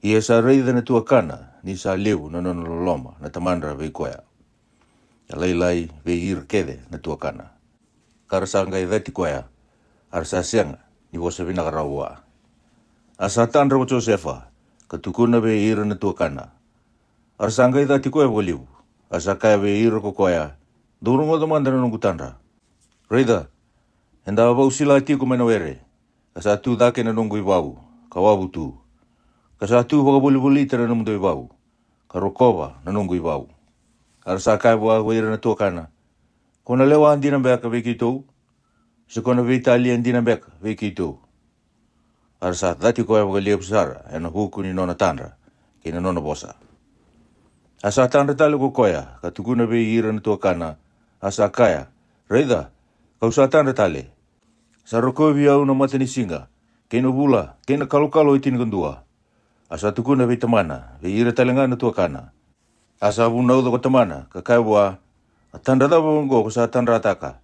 Ia sa raica na tuakana ni sa levu na nona loloma na tamadra vei koya, ka lailai vei ira kece na tuakana. Ka ra sa qai cati koya, a ra sa sega ni vosa vinaka rawa vua. A sa tadra ko Josefa, ka tukuna vei ira na tuakana. A ra sa qai cati koya vakalevu. A sa kaya vei ira ko koya, dou rogoca mada na noqu tadra. Raica, eda a vausila tiko mai na were, ka sa tu cake na noqu ivau, ka wavu tu. Ka sa tu vakavolivolita na nomudou ivau, ka rokova na noqu ivau. A ra sa kaya vua ko ira na tuakana, ko na lewa dina beka vei keitou, se ko na veitalia dina beka vei keitou? A ra sa cati koya vakalevu sara e na vuku ni nona tadra, kei na nona vosa. A sa tadra tale ko koya, ka tukuna vei ira na tuakana, a sa kaya, raica, ka'u sa tadra tale. Sa rokovi au na matanisiga, kei na vula, kei na kalokalo e tinikadua. A sa tukuna vei tamana, vei ira tale ga na tuakana. A sa vunauca ko tamana, ka kaya vua, a tadra cava oqo ko sa tadrataka?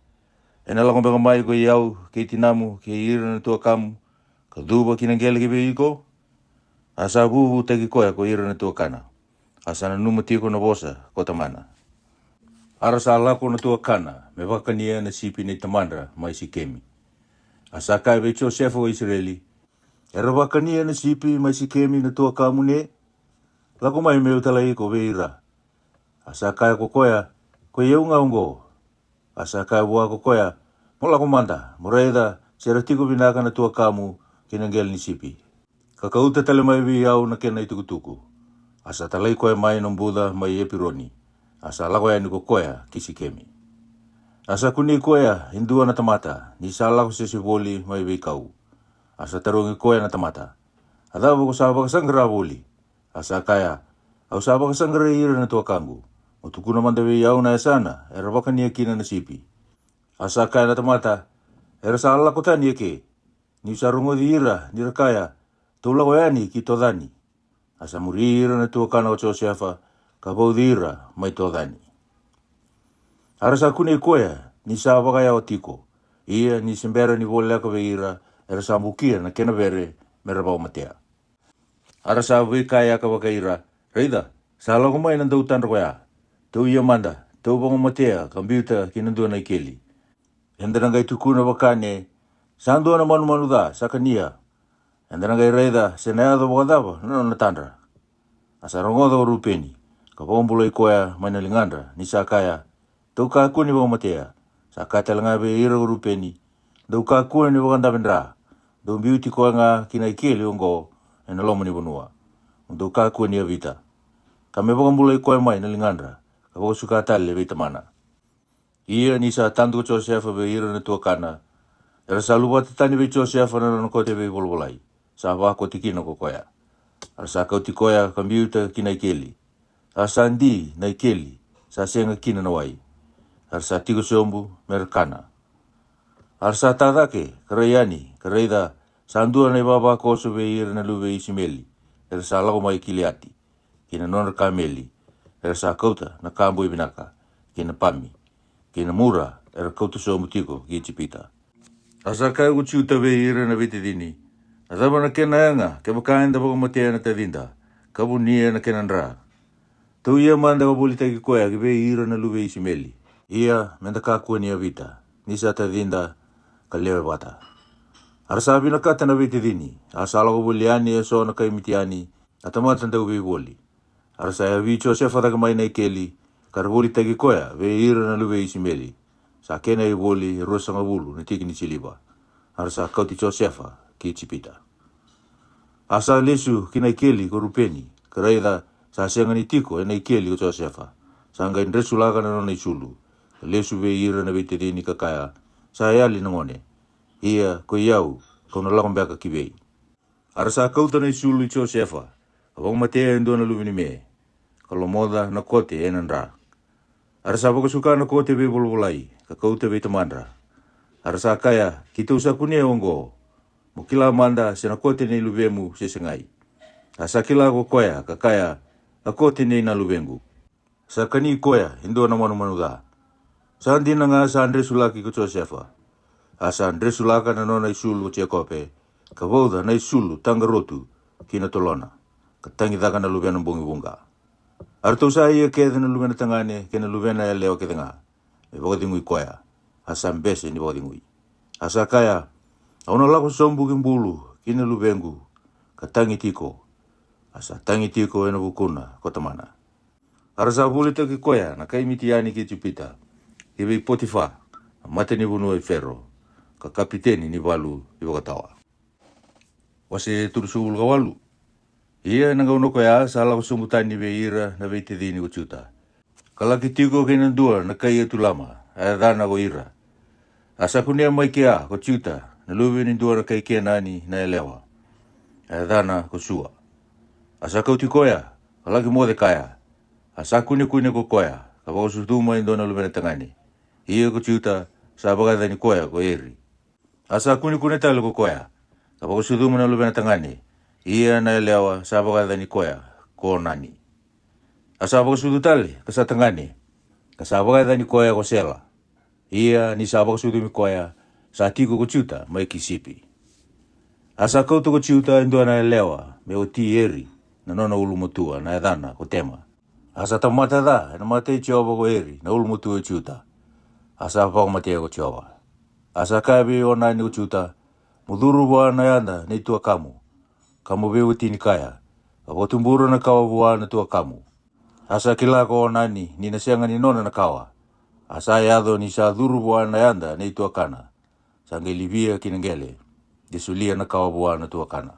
Ena lako beka mai ko i au, kei tinamu, kei ira na tuakamu, ka cuva ki na qele ki vei iko? A sa vuvutaki koya ko ira na tuakana. A sa nanuma tiko na vosa ko tamana. A ra sa lako na tuakana me vakania na sipi nei tamadra mai Sikemi. A sa kaya vei Josefa ko Isireli, era vakania na sipi mai Sikemi na tuakamu ne? Lako mai me'u talai iko vei ira. A sa kaya ko koya, ko i au ga oqo. A sa kaya vua ko koya, mo lako mada, mo raica se ra tiko vinaka na tuakamu kei na qele ni sipi. Ka kauta tale mai vei au na kena itukutuku. A sa talai koya mai na buca mai Epironi. A sa lako yani ko koya ki Sikemi. A sa kunei koya e dua na tamata, ni sa lako sese voli mai veikau. A sa tarogi koya na tamata, a cava ko sa vakasaqara voli? A sa kaya, au sa vakasaqarai ira na tuakaqu. Mo tukuna mada vei au na yasana era vakania kina na sipi. A sa kaya na tamata, era sa lako tani eke. Ni'u sa rogoci ira ni ra kaya, tou lako yani ki Tocani. A sa muri ira na tuakana o Josefa, ka vauci ira mai Tocani. A ra sa kunei koya ni sa vakayawa tiko. Ia ni se bera ni voleka vei ira, era sa bukia na kena vere me ra vakamatea. A ra sa veikayaka vakai ira, raica, sa lako mai na dautadra koya. Tou ia mada, tou vakamatea ka biuta ki na dua na ikeli. Eda na qai tukuna vaka ne, sa dua na manumanu ca sa kania. Eda na qai raica se na yaco vakacava na nona tadra. A sa rogoca ko Rupeni, ka vakabulai koya mai na ligadra, ni sa kaya, tou kakua ni vakamatea. Sa kaya tale ga vei ira ko Rupeni, dou kakua ni vakadave dra. Dou biuti koya ga ki na ikeli oqo ena loma ni vanua. Mo dou kakua ni yavita. Ka me vakabulai koya mai na ligadra, ka vakasuka tale vei tamana. Ia ni sa tadu ko Josefa vei ira na tuakana, era sa luvata tani vei Josefa na nona kote veivolavolai, sa vakoti kina ko koya. A ra sa kauti koya ka biuta ki na ikeli. A sa di na ikeli, sa sega kina na wai. A ra sa tiko sobu me ra kana. A ra sa ta cake ka rai yani, ka raica, sa dua na ivavakoso vei ira na luve i Isimeli, era sa lako mai Kiliati, kei na nodra kameli, era sa kauta na ka boi vinaka, kei na pami, kei na mura era kauta sobu tiko ki Ijipita. A sa kaya ko Juta vei ira na veitacini, a cava na kena yaga kevaka eda vakamatea na tacida, ka vunia na kena dra? Tou ia mada ka volitaki koya ki vei ira na luve i Isimeli. Ia me da kakua ni yavita, ni sa tacida ka lewe vata. A ra sa vinakata na veitacini, a sa lako voli yani eso na kai Mitiani, a tamata dauveivoli. A ra sa yavi Josefa cake mai na ikeli, ka ra volitaki koya vei ira na luve i Isimeli. Sa kena ivoli e ruasagavulu na tiki ni siliva. A ra sa kauti Josefa ki Ijipita. A sa lesu ki na ikeli ko Rupeni, ka raica, sa sega ni tiko e na ikeli ko Josefa. Sa qai dresulaka na nona isulu, ka lesu vei ira na veitacini, ka kaya, Sa yali na gone. Ia ko i au, kau na lako beka ki vei? A ra sa kauta na isulu i Josefa, ka vakamatea e dua na luve ni me, ka lomoca na kote e na dra. A ra sa vakasuka na kote veivolavolai, ka kauta vei tamadra. A ra sa kaya, Keitou sa kunea oqo. Mo kila mada se na kote nei luvemu se segai. A sa kila ko koya, ka kaya, A kote nei na luvequ. Sa kani koya e dua na manumanu ca. Sa dina ga sa dresulaki ko Josefa. A sa dresulaka na nona isulu ko Jekope, ka vauca na isulu taqarotu ki na tolona, ka tagicaka na luvena bogi vuqa. A ratou sa ia kece na luvena tagane kei na luvena yalewa kece ga, me vakacegui koya. A sa bese ni vakacegui. A sa kaya, Au na lako sobu ki bulu ki na luvequ, ka tagi tiko. A sa tagi tiko e na vukuna ko tamana. A ra sa volitaki koya na kai Mitiani ki Ijipita, ki vei Potifa, na matanivanua i Fero, ka kapiteni ni valu i vakatawa. Wase tolusagavulu ka walu. Ia e na gauna koya sa lako sobu tani vei ira na veitacini ko Juta, ka laki tiko kei na dua na kai Etulama, a yacana ko Ira. A sa kunea mai kea ko Juta na luve ni dua na kai Kenani na yalewa, a yacana ko Sua. A sa kauti koya, ka laki moce kaya. A sa kunekune ko koya, ka vakasucuma e dua na luvena tagane. Ia ko Juta sa vakayacani koya ko Eri. A sa kunekune tale ko koya, ka vakasucuma na luvena tagane. Ia na yalewa sa vakayacani koya ko Onani. A sa vakasucu tale, ka sa tagane, ka sa vakayacani koya ko Sela. Ia ni sa vakasucumi koya, sa tiko ko Juta mai Kisipi. A sa kauta ko Juta e dua na yalewa me oti Eri, na nona ulumatua na yacana ko Tema. A sa tamata ca e na mata i Jiova ko Eri na ulumatua i Juta. A sa vakamatea ko Jiova. A sa kaya vei Onani ko Juta, Mo curu vua na yada nei tuakamu, ka mo veiwatini kaya, ka vakatubura na kawa vua na tuakamu. A sa kila ko Onani ni na sega ni nona na kawa. A sa yaco ni sa curu vua na yada nei tuakana, sa qai livia ki na qele, de solia na kawa vua na tuakana.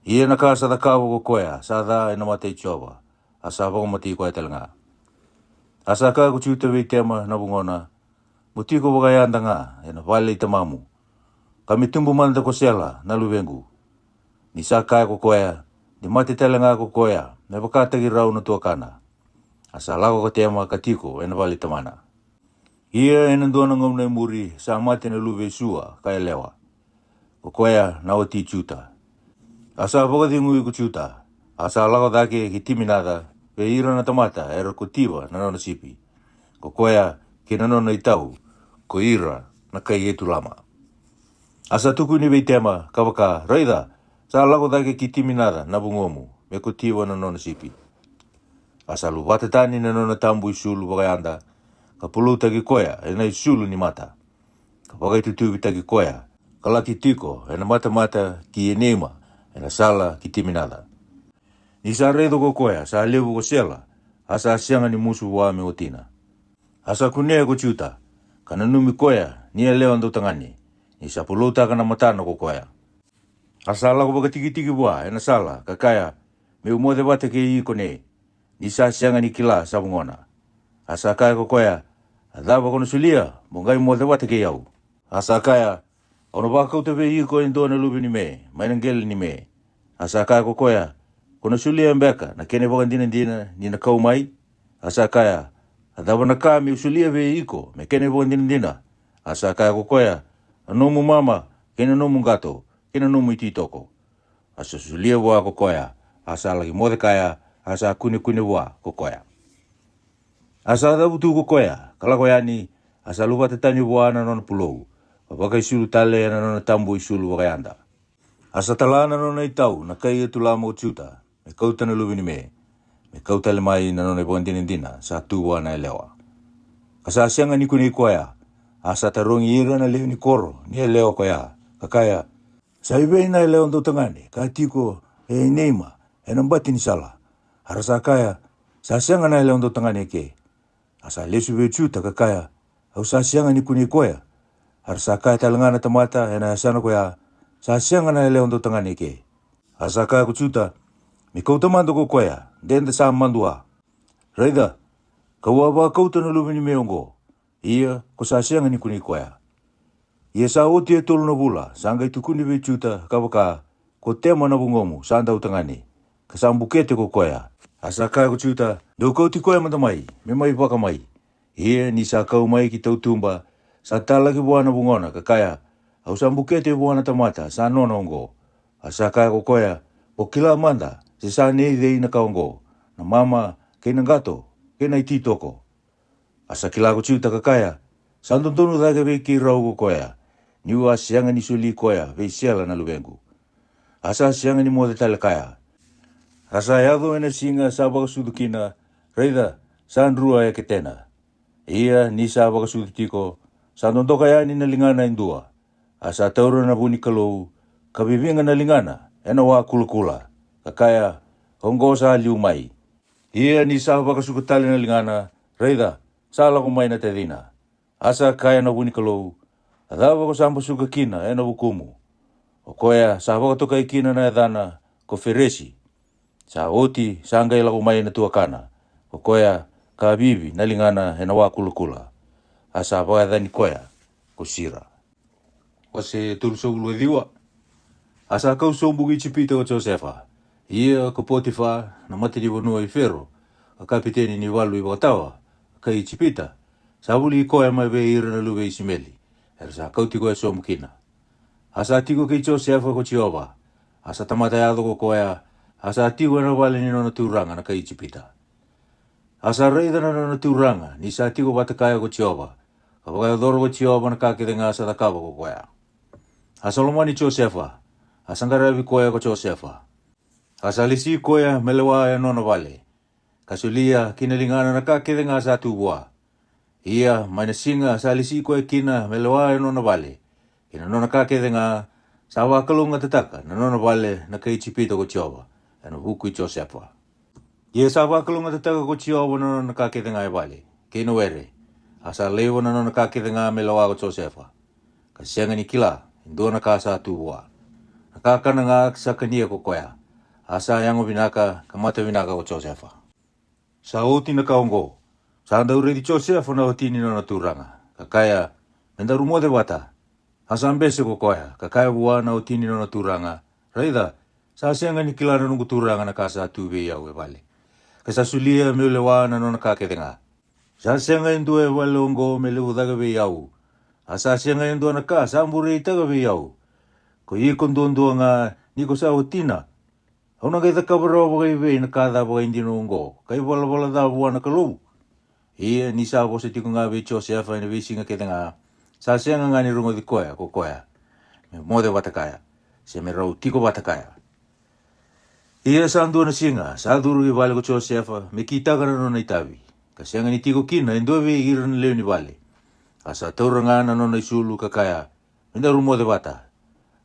Ia na ka sa cakava ko koya sa ca e na mata i Jiova, a sa vakamatei koya tale ga. A sa kaya ko Juta vei Tema na vugona, Mo tiko vakayada ga e na vale i tamamu, ka me tubu mada ko Sela na luvequ. Ni sa kaya ko koya, De mate tale ga ko koya, me vakataki rau na tuakana. A sa lako ko Tema ka tiko e na vale i tamana. Ia e na dua na gauna e muri sa mate na luve i Sua ka yalewa, ko koya na oti Juta. A sa vakacegui ko Juta, a sa lako cake ki Timinaca vei ira na tamata era kotiva na nona sipi, ko koya kei na nona itau ko Ira na kai Etulama. A sa tukuni vei Tema, ka vaka, Raica, sa lako cake ki Timinaca na vugomu me kotiva na nona sipi. A sa luvata tani na nona tabu isulu vakayada, ka puloutaki koya e na isulu ni mata, ka vakaitutuvitaki koya, ka laki tiko e na matamata ki Eneima, e na sala ki Timinaca. Ni sa raica ko koya sa levu ko Sela, a sa sega ni musu vua me watina. A sa kunea ko Juta, ka nanumi koya ni yalewa dautagane, ni sa puloutaka na matana ko koya. A sa lako vakatikitiki vua e na sala, ka kaya, Me'u moce vata kei iko ne. Ni sa sega ni kila sa vugona. A sa kaya ko koya, A cava ko na solia, mo qai moce vata kei au? A sa kaya, Au na vakauta vei iko e dua na luve ni me mai na qele ni me. A sa kaya ko koya, Ko na solia beka na kena ivakadinadina ni na kau mai? A sa kaya, A cava na ka me'u solia vei iko me kena ivakadinadina? A sa kaya ko koya, A nomu mama, kei na nomu qato, kei na nomu ititoko. A sa solia vua ko koya, a sa laki moce kaya, a sa kunekune vua ko koya. A sa cavutu ko koya, ka lako yani, a sa luvata tani vua na nona pulou, ka vakaisulu tale e na nona tabu isulu vakayada. A sa tala na nona itau na kai Etulama o Juta, me kauta na luve ni me, me kau tale mai na nona ivakadinadina sa tu vua na yalewa. Ka sa sega ni kunei koya, a sa tarogi ira na lewe ni koro ni yalewa koya, ka kaya, Sa i vei na yalewa dautagane ka tiko e Eneima e na bati ni sala? A ra sa kaya, "Sa sega na yalewa dautagane eke." A sa lesu vei Juta ka kaya, "Au sa sega ni kunei koya." A ra sa kaya tale ga na tamata e na yasana koya, "Sa sega na yalewa dautagane eke." A sa kaya ko Juta, "Me kauta mada ko koya, de da sa madua. Raica, ka'u a vakauta na luve ni me oqo, ia ko sa sega ni kunei koya." Ia sa oti e tolu na vula, sa qai tukuni vei Juta ka vaka, "Ko Tema na vugomu sa dautagane, ka sa bukete ko koya." A sa kaya ko Juta, "Dou kauti koya mada mai, me mai vakamai." Ia ni sa kau mai ki tautuba, sa talaki vua na vugona ka kaya, "Au sa bukete vua na tamata sa nona oqo." A sa kaya ko koya, "Mo kila mada se sa nei cei na ka oqo, na mama, kei na qato, kei na ititoko." A sa kila ko Juta ka kaya, "Sa dodonu cake vei keirau ko koya, ni'u a sega ni soli koya vei Sela na luvequ." A sa sega ni moce tale kaya. A sa yaco e na siga sa vakasucu kina, raica, sa drua e ketena. Ia ni sa vakasucu tiko, sa dodoka yani na ligana e dua. A sa taura na vu ni Kalou, ka viviga na ligana e na wa kulakula, ka kaya, "Oqo sa liu mai." Ia ni sa vakasuka tale na ligana, raica, sa lako mai na tacina. A sa kaya na vu ni Kalou, "A cava ko sa basuka kina e na vukumu?" O koya sa vakatokai kina na yacana ko Feresi. Sa oti sa qai lako mai na tuakana, ko koya ka vivi na ligana e na wa kulakula. A sa vakayacani koya ko Sira. Wase tolusagavulu ka ciwa. A sa kau sobu ki Ijipita ko Josefa. Ia ko Potifa, na matanivanua i Fero, ka kapiteni ni valu i vakatawa, ka Ijipita, sa vuli koya mai vei ira na luve i Isimeli, era sa kauti koya sobu kina. A sa tiko kei Josefa ko Jiova. A sa tamata yaco ko koya. A sa tiko e na vale ni nona turaga na kai Ijipita. A sa raica na nona turaga ni sa tiko vata kaya ko Jiova, ka vakayacora ko Jiova na ka kece ga sa cakava ko koya. A sa lomani Josefa. A sa qaravi koya ko Josefa. A sa lesi koya me lewa e nona vale, ka solia ki na ligana na ka kece ga sa tu vua. Ia mai na siga sa lesi koya kina me lewa e nona vale, kei na nona ka kece ga, sa vakalougatataka na nona vale na kai Ijipita ko Jiova, e na vuku i Josefa. Ia sa vakalougatataka ko Jiova na nona ka kece ga e vale, kei na were. A sa laiva na nona ka kece ga me lewa ko Josefa, ka sega ni kila e dua na ka sa tu vua. Na kakana ga sa kania ko koya. A sa yago vinaka ka mata vinaka ko Josefa. Sa oti na ka oqo, sa dau raici Josefa na wati ni nona turaga, ka kaya, "Me daru moce vata." A sa bese ko koya, ka kaya vua na wati ni nona turaga, "Raica, sa sega ni kila na noqu turaga na ka sa tu vei au e vale, ka sa solia meu lewa na nona ka kece ga. Sa sega e dua e vale oqo me levu cake vei au. A sa sega e dua na ka sa bureitaka vei au. Ko iko duadua ga ni ko sa watina. Au na qai cakava rawa vakaivei na ka ca vakaidina oqo, ka ivalavala ca vua na Kalou?" Ia ni sa vosa tiko ga vei Josefa e na veisiga kece ga, sa sega ga ni rogoci koya ko koya me moce vata kaya, se me rau tiko vata kaya. Ia sa dua na siga sa curu i vale ko Josefa me kitaka na nona itavi, ka sega ni tiko kina e dua vei ira na lewe ni vale. A sa taura ga na nona isulu ka kaya, "Me daru moce vata."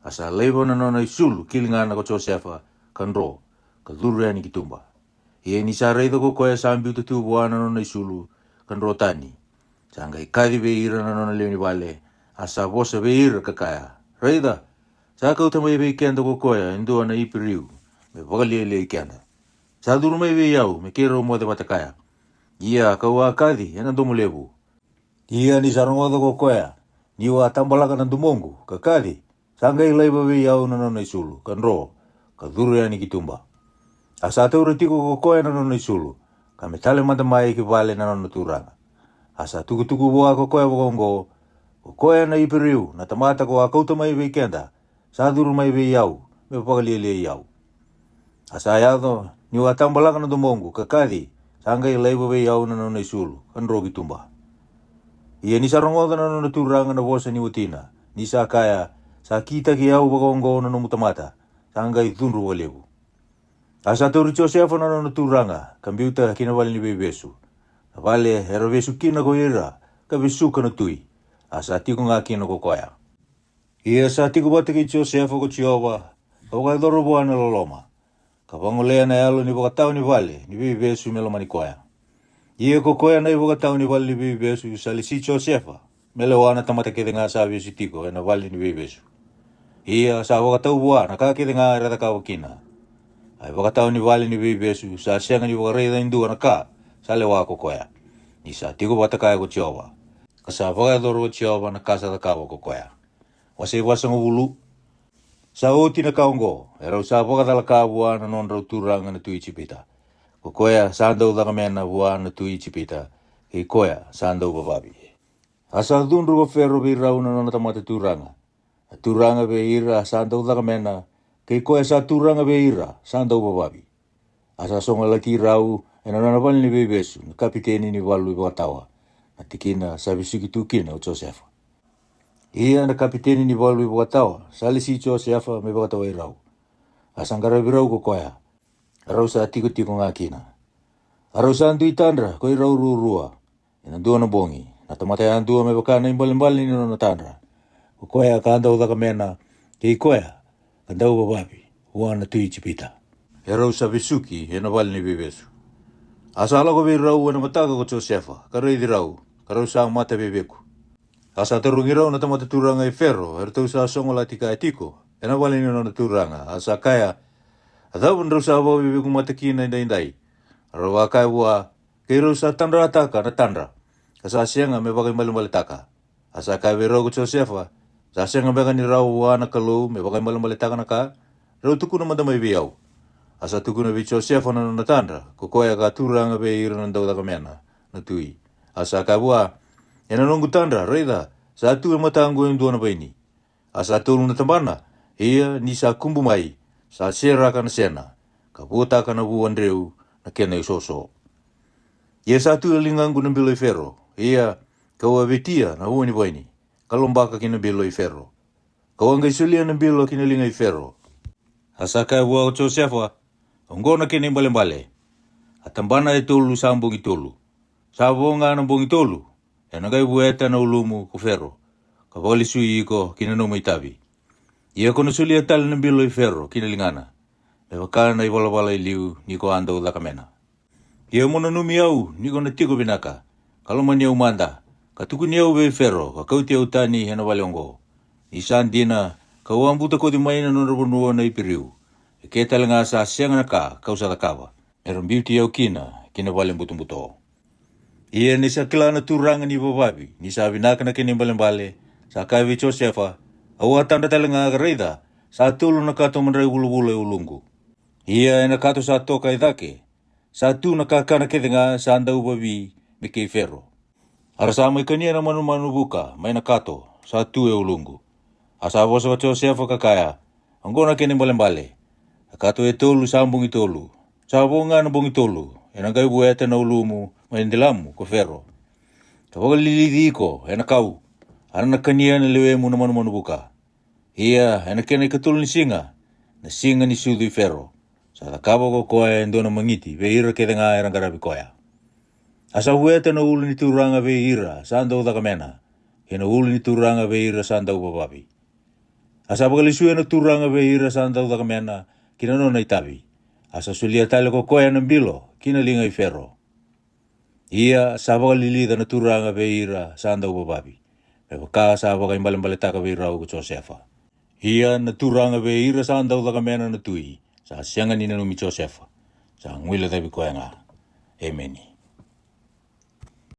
A sa laiva na nona isulu ki ligana ko Josefa, ka dro, ka curu yani ki tuba. Ia ni sa raica ko koya sa biuta tu vua na nona isulu, ka dro tani, sa qai kaci vei ira na nona lewe ni vale. A sa vosa vei ira ka kaya, "Raica, sa kauta mai vei keda ko koya e dua na Iperiu me vakalialiai keda. Sa curu mai vei au me keirau moce vata kaya. Ia ka'u a kaci e na domo levu. Ia ni sa rogoca ko koya ni'u a tabalaka na domoqu ka kaci, sa qai laiva vei au na nona isulu, ka dro, ka curu yani ki tuba." A sa taura tiko ko koya na nona isulu, ka me tale mada mai ki vale na nona turaga. A sa tukutuku vua ko koya vakaoqo, "Ko koya na Iperiu na tamata ko a kauta mai vei keda, sa curu mai vei au me vakalialiai au. A sa yaco ni'u a tabalaka na domoqu ka kaci, sa qai laiva vei au na nona isulu, ka dro ki tuba." Ia ni sa rogoca na nona turaga na vosa ni watina, ni sa kaya, "Sa kitaki au vakaoqo na nomu tamata," sa qai cudru vakalevu. A sa tauri Josefa na nona turaga ka biuta ki na vale ni veivesu, na vale era vesu kina ko ira ka vesuka na tui. A sa tiko ga kina ko koya. Ia sa tiko vata kei Josefa ko Jiova, ka vakayacora vua na loloma. ka vagolea na yalo ni vakatawa ni vale ni veivesu me lomani koya. Ia ko koya na ivakatawa ni vale ni veivesu sa lesi Josefa me lewa na tamata kece ga sa vesu tiko e na vale ni veivesu. Ia sa vakatau vua na ka kece ga era cakava kina. A ivakatawa ni vale ni veivesu sa sega ni vakaraica e dua na ka sa lewa ko koya, ni sa tiko vata kaya ko Jiova, ka sa vakayacora ko Jiova na ka sa cakava ko koya. Wase vasagavulu. Sa oti na ka oqo, e rau sa vakacalaka vua na nodrau turaga na tui Ijipita, ko koya sa dau caka mena vua na tui Ijipita, kei koya sa dau vavavi. A sa cudru ko Fero vei rau na nona tamata turaga, na turaga vei ira sa dau caka mena, kei koya sa turaga vei ira sa dau vavavi. A sa sogolaki rau e na nona vale ni veivesu na kapiteni ni valu ivakatawa, na tikina sa vesuki tu kina o Josefa. Ia na kapiteni ni valu ivakatawa sa lesi Josefa me vakatawai rau. A sa qaravi rau ko koya, a rau sa tikotiko ga kina. A rau sa dui tadra ko i rau ruarua e na dua na bogi, na tamata yadua me vaka na ibalebale ni nona tadra, ko koya ka dau caka mena, kei koya ka dau vavavi vua na tui Ijipita, e rau sa vesuki e na vale ni veivesu. A sa lako vei rau e na mataka ko Josefa, ka raici rau, ka rau sa mata veiveku. A sa tarogi rau na tamata turaga i Fero, e ratou sa sogolati kaya tiko e na vale ni nona turaga, a sa kaya, "A cava drau sa vakaveiveku mata kina edaidai?" A rau a kaya vua, "Keirau sa tadrataka na tadra, ka sa sega me vakaibalebaletaka." A sa kaya vei rau ko Josefa, "Sa sega beka ni rawa vua na Kalou me vakaibalebaletaka na ka? Rau tukuna mada mai vei au." A sa tukuna vei Josefa na nona tadra, ko koya ka turaga vei ira na dau caka mena na tui. A sa kaya vua, "E na noqu tadra, raica, sa tu e mataqu e dua na vaini. A sa tolu na tabana, ia ni sa kubu mai, sa seraka na sena, ka vuataka na vua dreu na kena isoso. Ia sa tu e ligaqu na bilo i Fero, ia ka'u a vetia na ua ni vaini, ka lobaka ki na bilo i Fero. Ka'u a qai solia na bilo ki na liga i Fero." A sa kaya vua ko Josefa, "Oqo na kena ibalebale: a tabana e tolu sa bogi tolu, sa vo ga na bogi tolu, e na qai vueta na ulumu ko Fero, ka vakalesui iko ki na nomu itavi. Ia ko na solia tale na bilo i Fero ki na ligana, me vaka na ivalavala i liu ni ko a dau caka mena. Ia mo nanumi au ni ko na tiko vinaka, ka lomani au mada, ka tukuni au vei Fero ka kauti au tani e na vale oqo, ni sa dina ka'u a butakoci mai na nodra vanua na Iperiu, e ke tale ga sa sega na ka ka'u sa cakava, me ra biuti au kina ki na vale butobuto." Ia ni sa kila na turaga ni vavavi ni sa vinaka na kena ibalebale, sa kaya vei Josefa, "Au a tadra tale ga, ka raica, sa tolu na kato madrai vulavula e uluqu. Ia e na kato sa toka e cake, sa tu na kakana kece ga sa dau vavi me kei Fero. A ra sa mai kania na manumanu vuka mai na kato sa tu e uluqu." A sa vosa ko Josefa ka kaya, "Oqo na kena ibalebale: a kato e tolu sa bogi tolu, sa vo ga na bogi tolu, e na qai vueta na ulumu mai dilamu ko Fero, ka vakalilici iko e na kau, a ra na kania na lewemu na manumanu vuka. Ia e na kena ikatolu ni siga, na siga ni sucu i Fero, sa cakava ko koya e dua na magiti vei ira kece ga era qaravi koya. A sa vueta na ulu ni turaga vei ira sa dau caka mena, kei na ulu ni turaga vei ira sa dau vavavi. A sa vakalesuya na turaga vei ira sa dau caka mena ki na nona itavi. A sa solia tale ko koya na bilo ki na liga i Fero. Ia sa vakalilica na turaga vei ira sa dau vavavi, me vaka sa vakaibalebaletaka vei rau ko Josefa. Ia na turaga vei ira sa dau caka mena na tui, sa sega ni nanumi Josefa, sa guilecavi koya ga. Emeni."